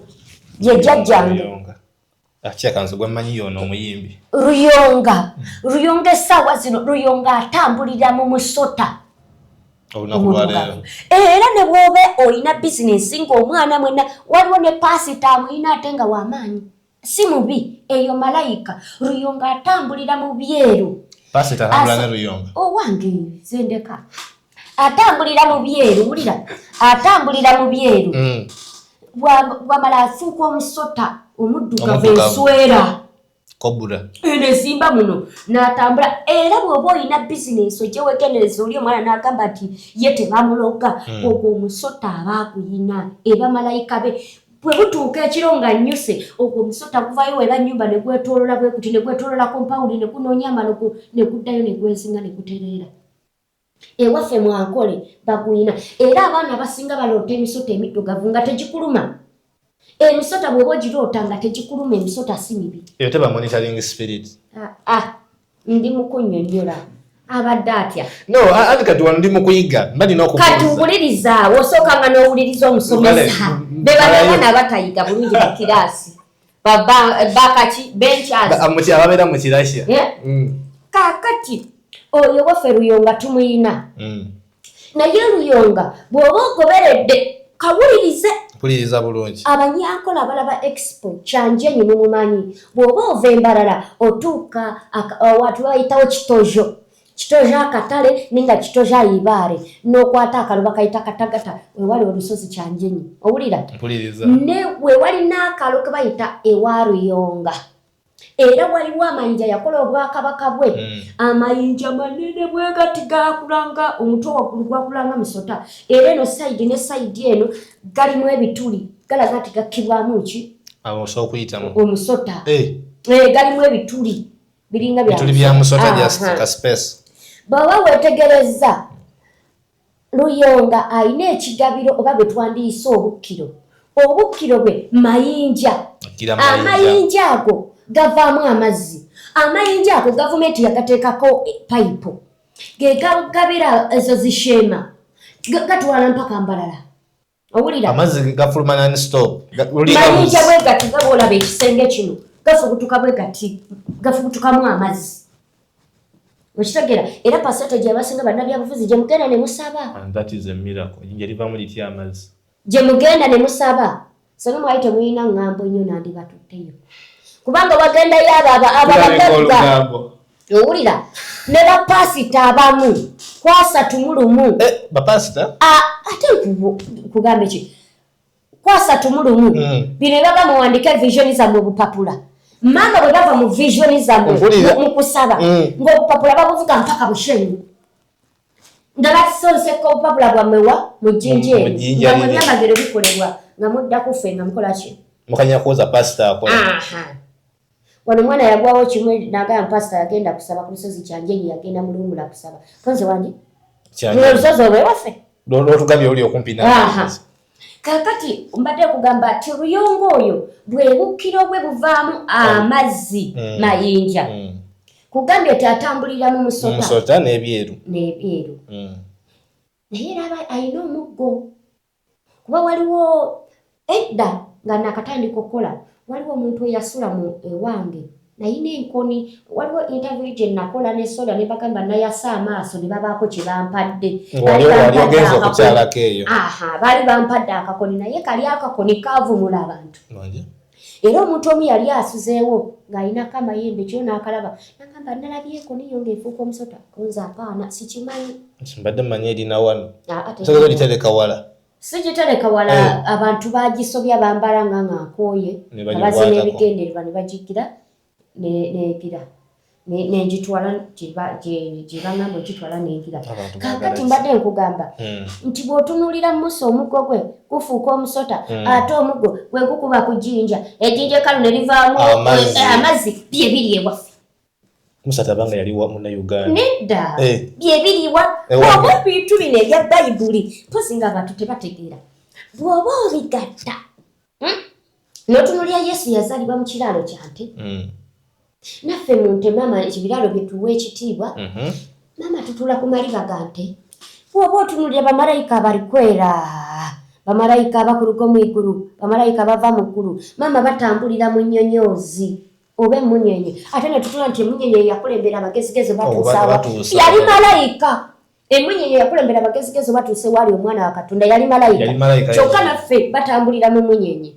Ye jjajjange. Ruyonga. Akyeka nze gwe mmanyi y'ono omuyimbi. Ruyonga. Ruyonga essaawa zino Ruyonga atambulira mu musota. Olunaku lwaleero. Era ne bw'oba olina bizinensi ng'omwana mwenna, waliwo ne paasita amuyina ate nga w'amaanyi. Si mubi, eyo malayika. Ruyonga atambulira mu byeru. Paasita atambula ne Ruyonga. Owange zendeka. Atambulira mu byeru, wulira. Atambulira mu byeru. Bw'amala afuuka omusota omuddugavu Omuddugavu. enswera. Kobura. Eno esimba muno n'atambula. Era bw'oba olina bizinensi ojje weegendereza oli omwana n'agamba nti ye tebamuloga. Ogwo omusota aba akuyina, eba malayika be. Bwe butuuka ekiro nga nnyuse, ogwo omusota guvaayo weba nnyumba ne gwetoolola bwe guti, ne gwetoolola kompawundi, ne gunoonya amalogo, ne guddayo ne gwezinga ne gutereera. Ewaffe Mwankole baguyina. Era abaana abasinga baloota emisota emiddugavu nga tegikuluma. Emisota bw'oba ogiroota nga tegikuluma, emisota si mibi. Eyo teba monitoring spirit. Ndi mu kunnyonnyola. Abadde atya? No, anti kati wano ndi mu kuyiga, mba nina okubuuza. Kati wuliriza, osooka nga n'owuliriza omusomesa. Kale, Be bano abaana abatayiga bulungi mu kiraasi. Bakaki, benchers. Ababeera mu kirasya. Kaakati oyo waffe Ruyonga tumuyina. Naye Ruyonga bw'oba ogoberedde kawulirize. Mpuliriza bulungi. Abanyankola abalaba expo Kyanjenyi mumumanyi. Bw'oba ova Embarara otuuka watu bayitawo Kitojo. Kitojo akatale ninga Kitojo ayibaale n'okwata akalo bakayita Katagata wewali olusozi Kyanjenyi. Owulira? Mpuliriza. Ne wewali n'akalo ke bayita ewa Ruyonga. Era waliwo amayinja yakola obwakabaka bwe. Amayinja manene bwe gati gakulanga omutwe waggulu gwakulanga musota. Era eno sayidi ne sayidi eno galimu ebituli galaga nti gakkibwamu ki? Abo osobola okuyitamu. Omusota. Galimu ebituli biringa bya Bituli bya musota musota. just ka space. Bw'oba weetegerezza Ruyonga alina ekigabiro oba bwe twandiyise obukkiro. Obukkiro bwe mayinja. Akira mayinja. Amayinja ago gavaamu amazzi. Amayinja ago gavumenti yagateekako payipu. Ge gabira ezo zisheema. Gatwala mpaka Mbarara. Owulira? Amazzi gafuluma non stop. Mayinja bwe gati nga bw'olaba ekisenge kino, gafubutuka bwe gati, gafubutukamu amazzi. Okitegeera? Era percentage abasinga bannabyabufuzi gye mugenda ne musaba. And that is a miracle. Ejjinja livaamu litya amazzi? Gye mugenda ne musaba. Singa mwali temulina ŋŋambo nnyo nandibatutteyo. Kubanga wagendayo abo Tulabika abagagga. olugambo. Owulira? Ne bapaasita abamu kwasatu mu lumu. Bapaasita? Ate nkugambe ki? Kwasatu mu lumu. Bino baba muwandike vision zammwe obupapula. Maama bwe bava mu vision zammwe Mpulira. mu kusaba, ng'obupapula babuvuga mpaka Bushenyi. Nga basonseka obupapula bwammwe wa? Mu jjinja Mu eryo. jjinja Nga mwe liri. ebyamagero bikolebwa, nga mudda ku ffe nga mukola ki? Mukanya kuwoza pasita akola. Wano omwana yagwawo kimwe n'agamba pasita yagenda kusaba ku lusozi Kyanjenyi, yagenda mu luwummula kusaba. Konze wange? Kyanjenyi. Luno olusozi olw'ewaffe. Lw'otugambye oli okumpi n'amazzi. Kaakati mbadde kugamba nti Ruyonga oyo bwe bukkiro bwe buvaamu amazzi mayinja. Kugambye nti atambulira mu musota. Mu musota n'ebyeru. N'ebyeru. Naye era alina omuggo. Kuba waliwo Edda nga nakatandika okukola, waliwo omuntu eyasula mu ewange nayina enkoni. Waliwo interview gye nakola ne Soda ne bagamba nayasa amaaso ne babaako kye bampadde. Baali bampadde akakoni, naye kali akakoni kavumula abantu. Era omuntu omu yali asuzeewo ng'alinako amayembe kiro n'akalaba nagamba nalabye enkoni yo ng'efuuka omusota. Konze apaana, sikimanyi. Mbadde mmanyi erina wano. Ogitereka wala. Sigitereka wala. Abantu bagisobya, bambala nga nkooye, nga bazina ebigendererwa ne bagigira negira nengitwala gye baŋŋamba ogitwala nengira. Kaakati mbadde nkugamba nti bw'otunuulira Musa, omuggo gwe gufuuka omusota, ate omuggo gwe gukuba ku jjinja, ejjinja ekkalu ne livaamu amazzi. Bye biri ewaffe. Musa tabanga yali wa Munnayuganda? Nedda. Bye biriwa oba ebintu bino ebya Bayibuli, mpozi nga abantu tebategeera. Bw'oba obigatta n'otunuulira Yesu yazaalibwa mu kiraalo kya nte. Naffe mu nte, maama, ebiraalo byetuwa ekitiibwa. Maama, tutuula ku maliba ga nte. Bw'oba otunuulira bamalayika abalikwera, bamalayika abakuluka mu igulu, bamalayika bava mu ggulu, maama, batambulira mu nnyonyoozi oba emunyenye. Ate ne tutula nti emunyenye yakulembera abagezigezi batuusawa, yali malayika. Emunyenye yakulembera abagezigezi batuuse waali omwana wa Katonda, yali malayika. Kyokka naffe batambulira mu munyenye.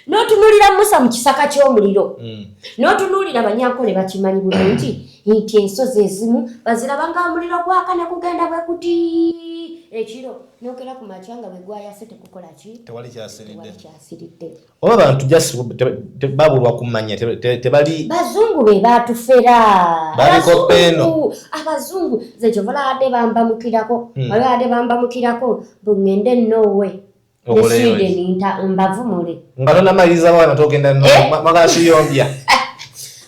N'otunuulira Musa mu kisaka ky'omuliro, n'otunuulira Banyankole, bakimanyi bulungi nti ensozi ezimu baziraba nga omuliro gwaka ne kugenda bwe kuti ekiro, nokera ku makya nga bwe gwayase tekukola ki? Tewali kyasiridde. Kyasiridde. Oba abantu just babulwa kumanya, tebali. Bazungu be batufera. Babikopa eno. Abazungu nze kyovalabadde bambamukirako. Balabadde bambamukirako bweŋŋende Norway ne Sweden nta mbavumule. Nga tonamaliriza wana togenda mwagala tuyombya.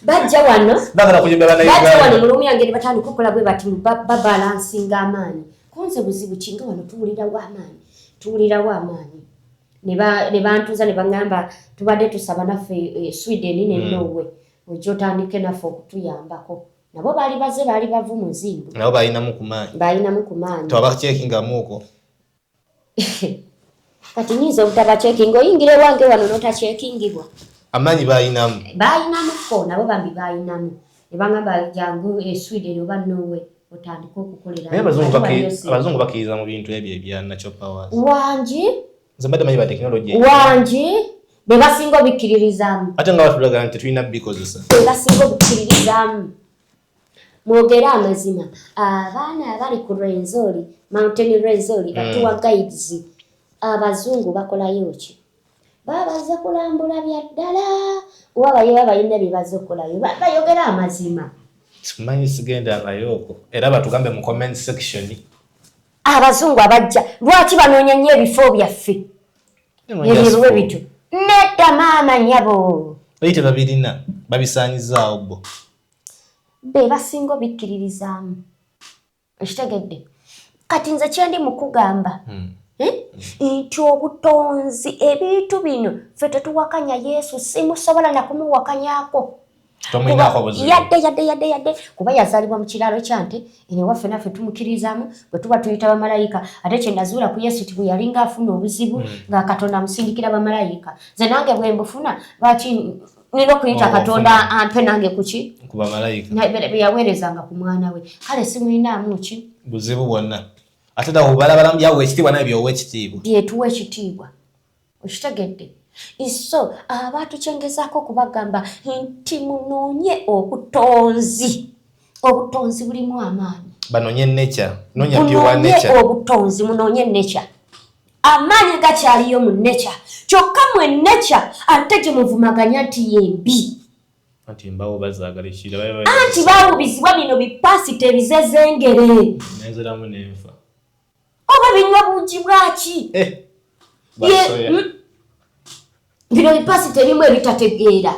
Bajja wano. Bagala kuyombya. Bajja wano. Bannayuganda. Mu lumu yange ne batandika okukola bwe bati, babalansinga amaanyi. Konze buzibu ki nga wano tuwulirawo amaanyi, tuwulirawo amaanyi. Ne bantuuza ne baŋŋamba tubadde tusaba naffe Sweden ne Norway ojja otandike naffe okutuyambako. Nabo baali baze, baali bavu mu nzimbu. Nabo balinamu ku maanyi. Balinamu ku maanyi. Tewabakyekingamuuko? Kati nyinza obutabacekinga? Oyingira ewange wano notakyekingibwa? Amaanyi balinamu. Balinamuko nabo bambi, balinamu. Ne baŋŋamba jangu e Sweden oba Norway otandike okukolera. Naye abazungu bakkiriza mu bintu ebyo ebya natural powers? Wangi. Nze mbadde manyi ba technology. Wangi, be basinga obikkiririzaamu. Ate nga batulaga nti tetulina bikozesa. Be basinga obukkiririzaamu. Mwogere amazima, abaana abali ku Rwenzori, Mountain Rwenzori, ba tour guides abazungu bakolayo ki? Babaze kulambula bya ddala oba baye balina bye bazze okukolayo? Bayogere amazima. Simanyi, sigendangayo okwo. Era batugambe mu comment section. Abazungu abajja lwaki banoonya nnyo ebifo byaffe ebyo bityo? Nedda maama, nyabo. Eyi tebabirina, babisaanyizaawo bo. Be basinga obikkiririzaamu, ekitegedde? Kati nze kyendi mu kugamba, eh? Nti obutonzi, ebintu bino ffe tetuwakanya Yesu, simusobola nakumuwakanyako. Tomulinako buzibu? Yadde, yadde, yadde, yadde, kuba yazaalibwa mu kiraalo kyante eno ewaffe, naffe tumukkiririzaamu bwe tuba tuyita bamalayika. Ate kye nazuula ku Yesu ti bwe yalinga afuna obuzibu, nga Katonda amusindikira bamalayika. Nze nange bwe mbufuna, lwaki nina okuyita Oh, Katonda ofuna. ampe nange kuki? Ku bamalayika. Bye yaweerezanga ku mwana we. Kale simulinaamu ki? Buzibu bwonna. Ate dawo balabalamu byawa ekitiibwa, naye byowa ekitiibwa. Byetuwa ekitiibwa, okitegedde? So abantu kyengezaako okubagamba nti munoonye obutonzi. Obutonzi bulimu amaanyi. Banonye nature, nonya pure Munoonye nature. obutonzi, munoonye nature. Amaanyi gakyaliyo mu nature. Kyokka mwe nature ate gye muvumaganya nti yembi. Anti embawo bazaagala ekira. Anti bawubizibwa bino bipasita ebizezengere. Nenziramu nenfa. Oba binywa bugi bwaki? Eh, basoya. Bino bipasita ebimu ebitategeera.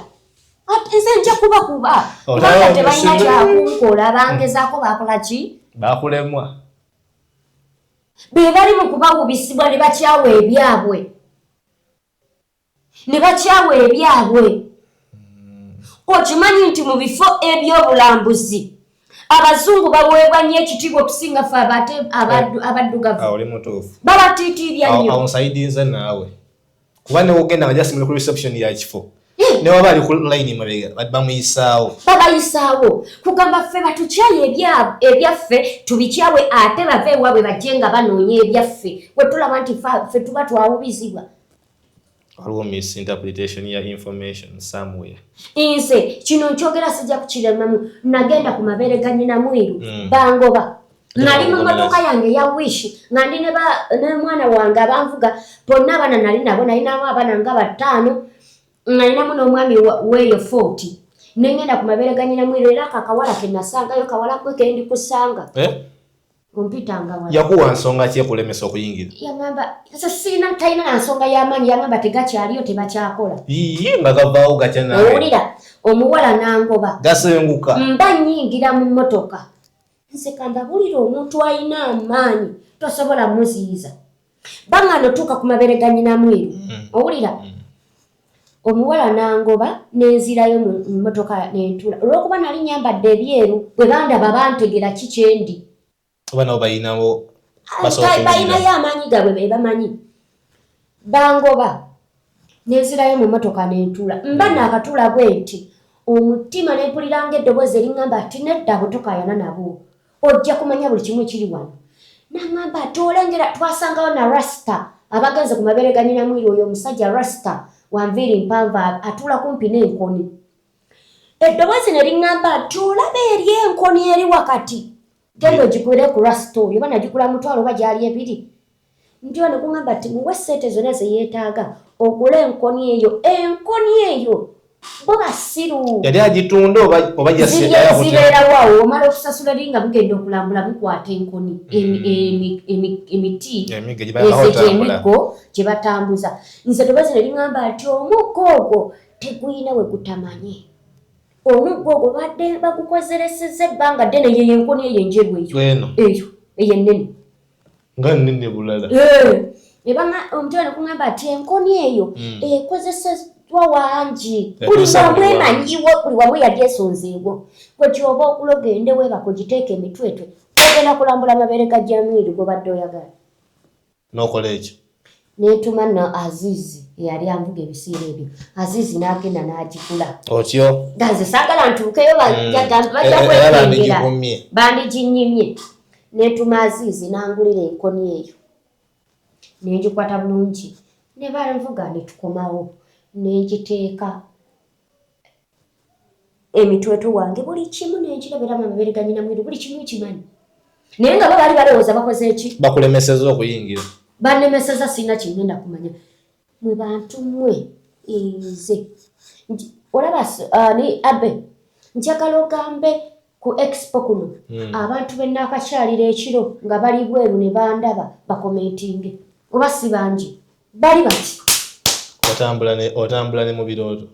Ate nze nja kubakuba. Oh, kubanga nawe tebalina omusibe. Kyakunkola, bangezaako, bakola ki? Bakulemwa. Be bali mu kubawubisibwa ne bakyawa ebyabwe, ne bakyawa ebyabwe. Okimanyi nti mu bifo ebyobulambuzi abazungu baweebwa nnyo ekitiibwa okusinga ffe abaddugavu? Awo oli mutuufu. Babatiitiibya nnyo. Awo nsayidinze naawe. Kuba newogenda nga just muli ku reception ya kifo, newaba ali ku line mabega bamuyisaawo. Babayisaawo. Kugamba ffe batukyaye ebyaffe tubikyawe, ate bave ewaabwe bajje nga banoonya ebyaffe. We tulaba nti ffe tuba twawubizibwa. Waliwo misinterpretation ya information somewhere. Nze kino nkyogera sijja kukiremamu. Nagenda ku mabeere ga nnyina mwiru, bangoba. Nali mu mmotoka yange eya Wish nga ndi ne mwana wange abanvuga, bonna abaana nali nabo, nalinamu abaana nga 5, nalinamu n'omwami weeyo 40. Nengenda ku mabeere ga nnyina mwiru, era ako akawala ke nasangayo, kawala gwe ke ndi kusanga. Ompitanga wala. Yakuwa nsonga ki ekulemesa okuyingira? Yaŋŋamba, nze sirina, talina na nsonga y'amaanyi, yaŋŋamba tegakyaliyo, tebakyakola. Ii, nga gavaawo gatya naawe? Owulira, omuwala n'angoba. Gasenguka. Mba nnyingira mu mmotoka. Nze kambabulira, omuntu alina amaanyi tosobola muziyiza. Baŋŋanda otuuka ku mabeere ga nnyina mwiru. Owulira? Omuwala n'angoba nenzirayo mu mmotoka nentuula. Olw'okuba nali nnyambadde ebyeru, bwe bandaba bantegera ki kyendi. Oba nabo balinawo basobola okuwulira. Balinayo amaanyi gaabwe be bamanyi. Bangoba nenzirayo mu mmotoka nentuula. Mba naakatuula bwe nti omutima ne mpulira ng'eddoboozi eriŋŋamba nti nedda, abo tokaayana nabo, ojja kumanya buli kimu ekiri wano. N'aŋŋamba nti olengera twasangawo na Rasta abagenze ku mabeere ga nnyina mwiru. Oyo omusajja Rasta wa nviiri mpanvu atuula kumpi n'enkoni. Eddoboozi ne liŋŋamba nti olaba eri enkoni eri wakati, genda ogigule ku Rasta oyo, oba nagigula 500 oba gyali 2. Nti ne kuŋŋamba nti muwe ssente zonna ze yeetaaga ogule enkoni eyo. Enkoni eyo bo basiru. Yali agitunda oba Zibeerawo awo, omala okusasula eri nga mugenda okulambula, mukwata enkoni, emiti Emiggo gye balina ezo otambula. Gyemiggo gye batambuza. Nze ddoboozi ne liŋŋamba nti omuggo ogwo tegulina we gutamanyi. Omuggo ogwo badde bagukozeresezza ebbanga ddene. Yeyo enkoni eyo enjeru eyo. Eno. Eyo eyo ennene. Nga nnene bulala. Omutima ne kuŋŋamba nti enkoni eyo ekozeseddwa wangi buli Etuusa wamu buli wamu. Emanyiwo buli wamu yali esonzeewo. Gwe kyoba ogula ogende weebaka ogiteeka emitwetwe, ogenda kulambula amabeere ga Jamiiri gobadde oyagala. N'okola ekyo. Neetuma nno Azizi eyali anvuga ebiseera ebyo. Azizi n'agenda n'agigula. Otyo. Nga nze saagala ntuukeyo, bajja Era kwekengera. bandigigumye. Bandiginyimye. Neetuma Azizi n'angulira enkoni eyo, nengikwata bulungi ne banvuga ne tukomawo, nengiteeka emitwetwe wange, buli kimu nenkirabira amabeere ga nnyina mwiru, buli kimu nkimanyi, naye nga bo baali balowooza bakoze eki? Bakulemeseza okuyingira. Bannemeseza, sirina kingenda kumanya. Mwe bantu mmwe, nze olaba ni abe njagala ogambe ku expo kuno abantu be naakakyalira ekiro nga bali bweru ne bandaba bakomentinge oba si bangi bali bati. Otambula ne mu birooto.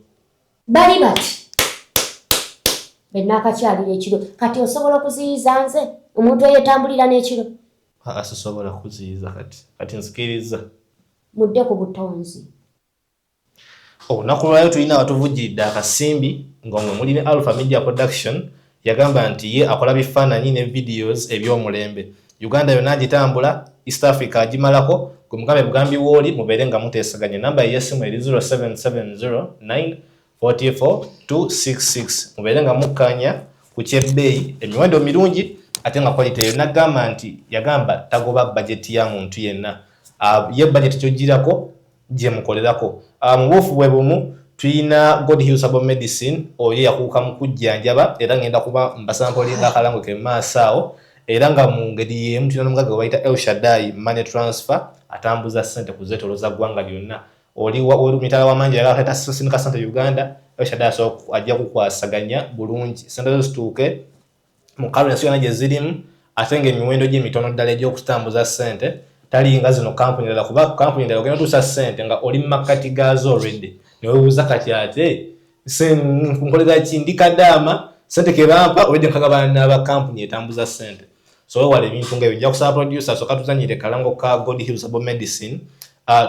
Bali bati be naakakyalira ekiro. Kati osobola okuziyiza nze omuntu eyetambulira n'ekiro? Aa, sisobola kuziyiza kati. Kati nzikiriza. Mudde ku butonzi. Olunaku lwayo tulina abatuvujjiridde akasimbi nga mwe muli ne Alpha Media Production. Yagamba nti ye akola bifaananyi ne videos eby'omulembe. Uganda yonna agitambula, East Africa agimalako. Gwe mugambe bugambi wooli, mubeere nga muteesaganya. Namba ye y'essimu eri 0770 944 266. Mubeere nga mukkaanya ku kyebbeeyi, emiwendo mirungi ate nga quality eyo. Nagamba nti yagamba tagoba bajeti ya muntu yenna. Ye bajeti kyogirako gye mukolerako. Mu buufu bwe bumu tulina God Heals Herbal Medicine. Oyo yakuuka mu kujjanjaba, era ngenda kuba mbasampolinga akalango ke maaso awo. Era nga mu ngeri y'emu tulina n'omugagga gwe bayita El Shaddai Money Transfer, atambuza ssente kuzeetolooza ggwanga lyonna. Oli mitala wamanja yagala sindika ssente Uganda, El Shaddai asobola ajja kukwasaganya bulungi ssente zo zituuke mu currency yonna gye zirimu, ate ng'emiwendo gye mitono ddala egy'okutambuza ssente, talinga zino kampuni endala, kuba kampuni endala ogenda otuusa ssente nga oli mu makkati gaazo already, ne weebuuza kati ate nkolera ki, ndi kadaama, ssente ke bampa already nkagabana n'aba kampuni etambuza ssente. So wewala ebintu ng'ebyo. Nja kusaba producer soka tuzanyire kalango ka God Heals Herbal Medicine,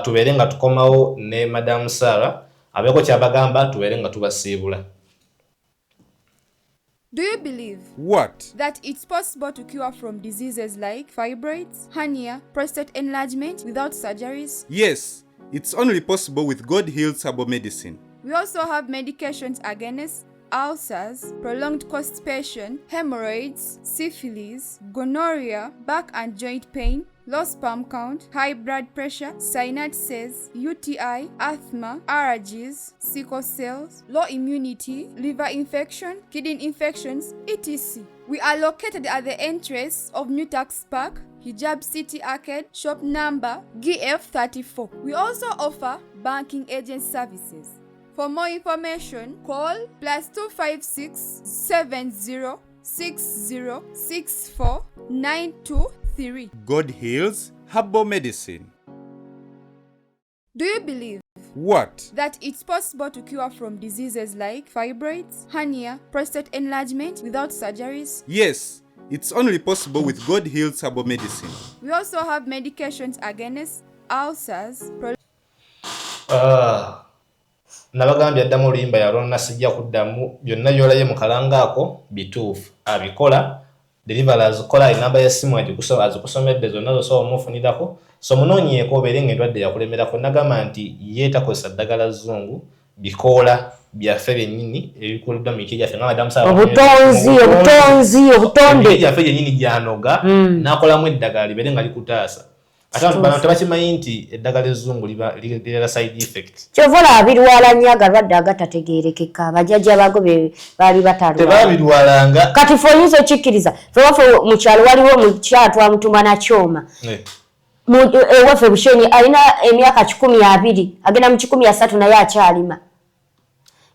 tubeere nga tukomawo ne Madam Sarah abeeko kyabagamba, tubeere nga tubasiibula. Do you believe What? That it's possible to cure from diseases like fibroids, hernia, prostate enlargement without surgeries? Yes. It's only possible with God Heals Herbal Medicine. We also have medications against ulcers, prolonged constipation, hemorrhoids, syphilis, gonorrhea, back and joint pain, low sperm count, high blood pressure, sinusitis, UTI, asthma, allergies, sickle cells, low immunity, liver infection, kidney infections, etc. We are located at the entrance of New Tax Park, Hijab City Arcade, shop number GF34. We also offer banking agent services. For more information, call +256 70 60 64 923. God Heals Herbal Medicine. Do you believe What? that it's possible to cure from diseases like fibroids, hernia, prostate enlargement without surgeries? Yes, it's only possible with God Heals Herbal Medicine. We also have medications against ulcers, Ah, nabagambye addamu oluyimba yalonna, sijja kuddamu. Byonna byolabye mu kalanga ako bituufu, abikola delivery, azikola. Enamba y'essimu azikusomedde zonna zosobola omufunirako. So munoonyeeko obeere nga endwadde yakulemerako. Nagamba nti ye takozesa ddagala zzungu, bikoola byaffe byennyini ebikoleddwa mu miti gyaffe nga madamu Sarah. Obutonzi, obutonzi, obutonde. Emiti gyaffe gyennyini gyanoga n'akolamu eddagala libeere nga likutaasa. Ate abantu bano tebakimanyi nti eddagala ezzungu libeera side effect. Kyova olaba birwala nnyo, agalwadde agatategeerekeka. Bajjajja bago be baali batalwala. Tebabirwalanga. Kati fe oyinza okikkiriza, fe waffe mu kyalo waliwo omukyala twamutuma nakyoma. Ewaffe Bushenyi alina emyaka 120, agenda mu 130, naye akyalima.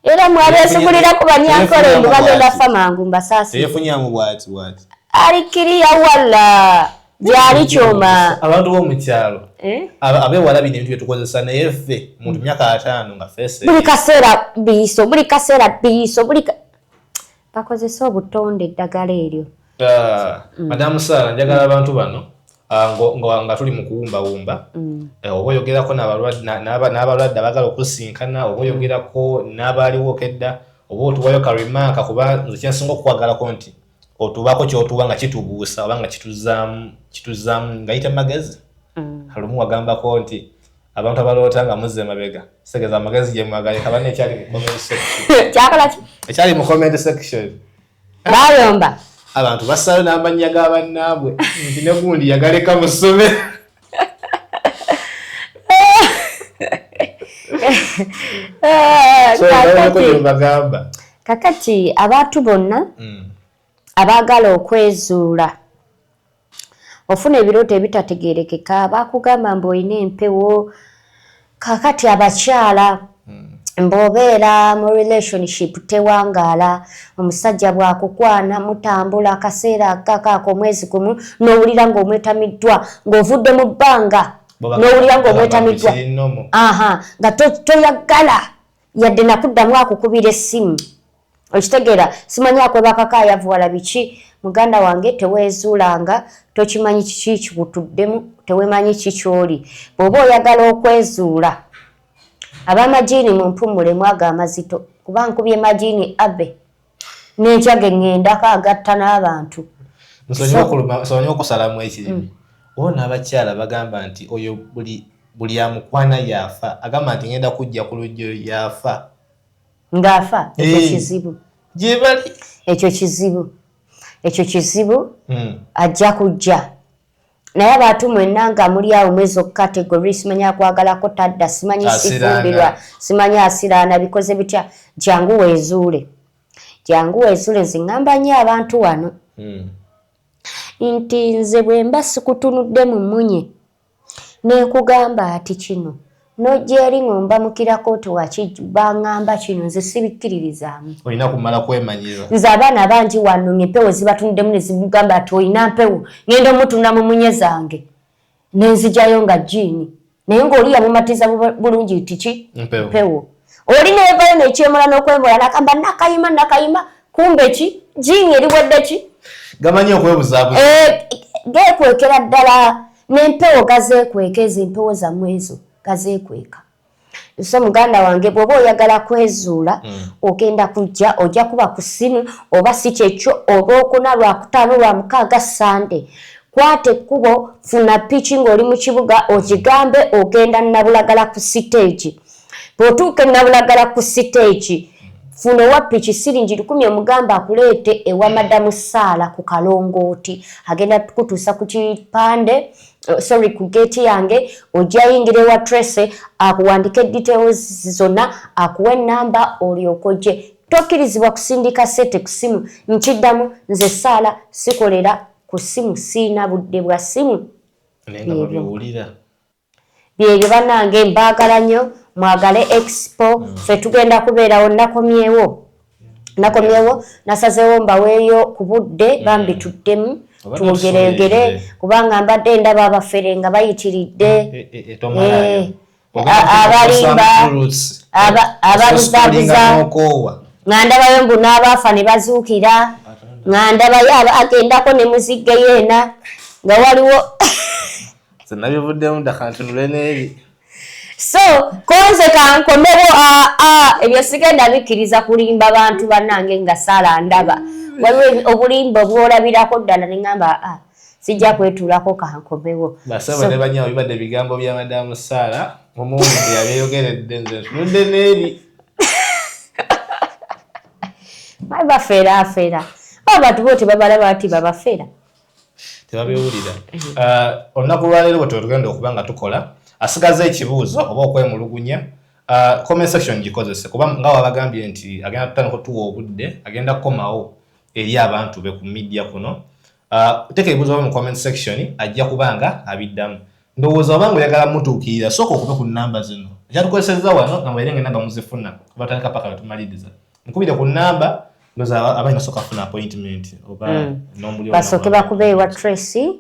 Era mwabeesigulira ku Banyankole mbu bagenda fa mangu, mbasaasire. Teyefunyamu bwati bwati. Alikiriya walla gyali kyoma. Abantu b'omukyalo Eh? abeewala bino ebintu byetukozesa, naye ffe muntu myaka 50 nga feese. Buli kaseera biiso, buli kaseera biiso, bakozesa obutonde, eddagala eryo. Ah, Madamu Sara, njagala abantu bano nga tuli mu kuwumbawumba, oba oyogerako n'abalwadde abaagala okusinkana, oba oyogerako n'abaaliwo kedda, oba otuwayo ka remark, kuba nze kyensinga okukwagalako nti otubaako kyotuwa nga kitubuusa oba nga kituzaamu nga yita magezi. Lumu wagambako nti abantu abaloota nga muzza emabega segeza amagezi gye mwagaleka banne, ekyali mu comment section. Kyakola ki? Ekyali mu comment section. Bayomba. Abantu bassayo n'amannya ga bannaabwe nti ne gundi yagaleka mu ssomero. So, baleko gye bagamba. Kakati abantu bonna abaagala okwezuula, ofuna ebirooto ebitategeerekeka, bakugamba mbu olina empewo. Kakati abakyala, mbw'obeera mu relationship tewangaala, omusajja bw'akukwana mutambula akaseera akakaako omwezi gumu, n'owulira ng'omwetamiddwa, ng'ovudde mu bbanga n'owulira ng'omwetamiddwa. Kiri normal. Aha, nga toyagala yadde nakuddamu akukubira essimu, okitegeera? Simanyi akwebakako ayavuwala biki. Muganda wange, teweezuulanga, tokimanyi kiki kikutuddemu, tewemanyi ki kyoli. Bw'oba oyagala okwezuula, ab'amajiini mumpumulemu ago amazito, kuba nkubye majiini abe n'enkya ge ŋŋendako agatta n'abantu. Nsonyiwa okusalamu ekirimi. Oba n'abakyala bagamba nti oyo buli amukwana yafa, agamba nti ngenda kujja ku lujjo yafa. Ng'afa, ekyo kizibu. Gye bali. Ekyo kizibu, ekyo kizibu. Ajja kujja, naye abantu mwenna nga muli awo mwezo category, simanyi akwagalako tadda, simanyi Asiraana. sifumbirwa, simanyi asiraana, bikoze bitya, jangu weezuule, jangu weezuule. Nze ŋŋamba nnyo abantu wano nti nze bwe mba sikutunudde mu mmunye nenkugamba ati kino, nojja eri ng'omba mukirako nti waki baŋŋamba kino, nze sibikkiririzaamu. Olina kumala kwemanyiza. Nze abaana bangi wano ng'empewo zibatunuddemu ne zimugamba ati olina mpewo, ŋŋenda omutunula mu munye zange nenzigyayo nga jiini, naye ng'oli yamumatiza bulungi nti ki? Mpewo. Mpewo. Oli nevayo nekyemula n'okwemola nakamba nakayima nakayima, kumbe ki? Jiini eriwedde ki? Gamanyi okwebuzaabuza. Eh, geekwekera ddala n'empewo gazeekweka, ezo empewo zammwe ezo gazeekweka. So muganda wange, bw'oba oyagala kwezuula, ogenda kujja, ojja kuba ku ssimu oba si kyekyo, Olwokuna, Lwakutaano, Lwamukaaga, Sande. Kwata ekkubo, funa piki ng'oli mu kibuga, okigambe ogenda Nabulagala ku siteegi. Bw'otuuka e Nabulagala ku siteegi, funa owa piki siringi 1,000, omugamba akuleete ewa Madamu Saala ku kalongooti. Agenda kutuusa ku kipande, sorry, ku geeti yange. Ojja yingira ewa Tracy, akuwandike details zonna, akuwa enamba, olyoke ojje. Tokkirizibwa kusindika sente ku simu. Nkiddamu, nze Saala sikolera ku simu, siina budde bwa simu. Naye nga babiwulira. Byebyo bannange, mbaagala nnyo, mwagale Expo. Ffe tugenda kubeerawo. Nakomyewo, nasazeewo mbaweeyo ku budde bambi, tuddemu Oba twogereyogere, tusuubire. Kubanga mbadde ndaba abafere nga bayitiridde. Tomalayo. Abalimba, ababuzabuza. N'okoowa. Nga ndabayo mbu n'abaafa ne bazuukira, nga ndabayo agendako ne muzigge yeena nga waliwo. Nze nabivuddemu dda, kantunule n'eri. So konze kankomewo. Aa, ebyo sigenda bikkiriza kulimba bantu bannange nga Saala ndaba waliwo obulimba obwolabirako ddala, neŋŋamba aa, sijja kwetuulako, kankomewo. Basaba ne banyawo, bibadde bigambo bya Madamu Saara, mumuwulidde yabyeyogeredde, nze ntunudde n'eri. Bafeera afeera, abantu bo tebabalaba nti babafeera. Tebabiwulira. Olunaku lwaleero bwe tugenda okuba nga tukola, asigaza ekibuuzo oba okwemulugunya, comment section gikozese, kuba nga wabagambye nti agenda tutandika otuwa obudde, agenda kukomawo eri abantu be ku media kuno. Teeka ebibuuzo byo mu comment section, ajja kuba nga abiddamu. Ndowooza obanga oyagala mutuukirira, sooka okube ku namba zino ekyatukozesezza wano, nga mubeere nga enamba muzifuna kuba tandika paka wetumaliriza. Mukubire ku namba, ndowooza abalina sooka funa appointment oba nombuli. Basooke bakube ewa Tracy,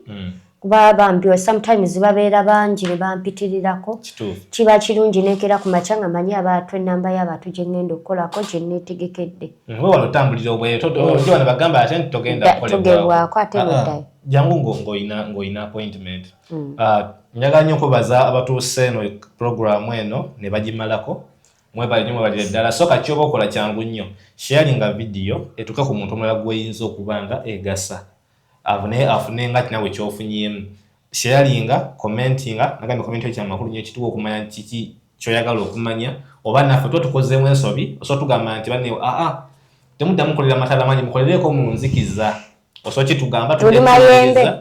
kuba bambi sometimes babeera bangi ne bampitirirako. Kituufu. Kiba kirungi neekera ku makya nga manyi abantu, enamba y'abantu gye ŋŋenda okukolako, gye neetegekedde. Oba wano otambulira obweyo, ojja wano bagamba ate nti togenda kukolebwako. Togebwako ate Ah, ah. noddayo. Jangu ng'oyina appointment. Ah, njagala nnyo okwebaza abatuuse eno programu eno ne bagimalako. Mwebale nnyo, mwebalire ddala. So kati kyoba okola kyangu nnyo, sharinga vidiyo etuuke ku muntu omulala gw'oyinza okuba nga egasa, naye afune nga nawe kyofunyeemu. Sharinga, commentinga, nagambye comment yo kyamakulu nnyo, kituwa okumanya kiki kyoyagala okumanya, oba naffe tuba tukozeemu ensobi, osobola tugamba nti banne, aa, temuddamu mukolera matala mangi, mukolereko mu nzikiza. Osobola kitugamba. Tuli mayembe.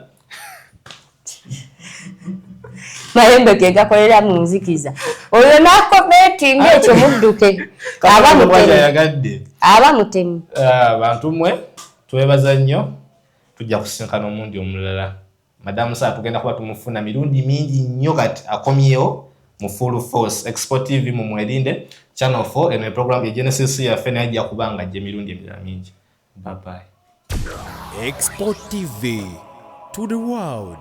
Mayembe ge gakolera mu nzikiza. Oyo n'acommentinga ekyo, mudduke, aba mutemu. Yagadde. Aba mutemu. Ah, bantu mmwe, twebaza nnyo, tujja kusinkana omundi omulala. Madamu Saa tugenda kuba tumufuna mirundi mingi nnyo, kati akomyewo mu full force. Expo TV mumwerinde, Channel 4 eno program ye Genesis yaffe, naye ajja kuba nga ajja emirundi emirala mingi. Bye bye. Expo TV to the world.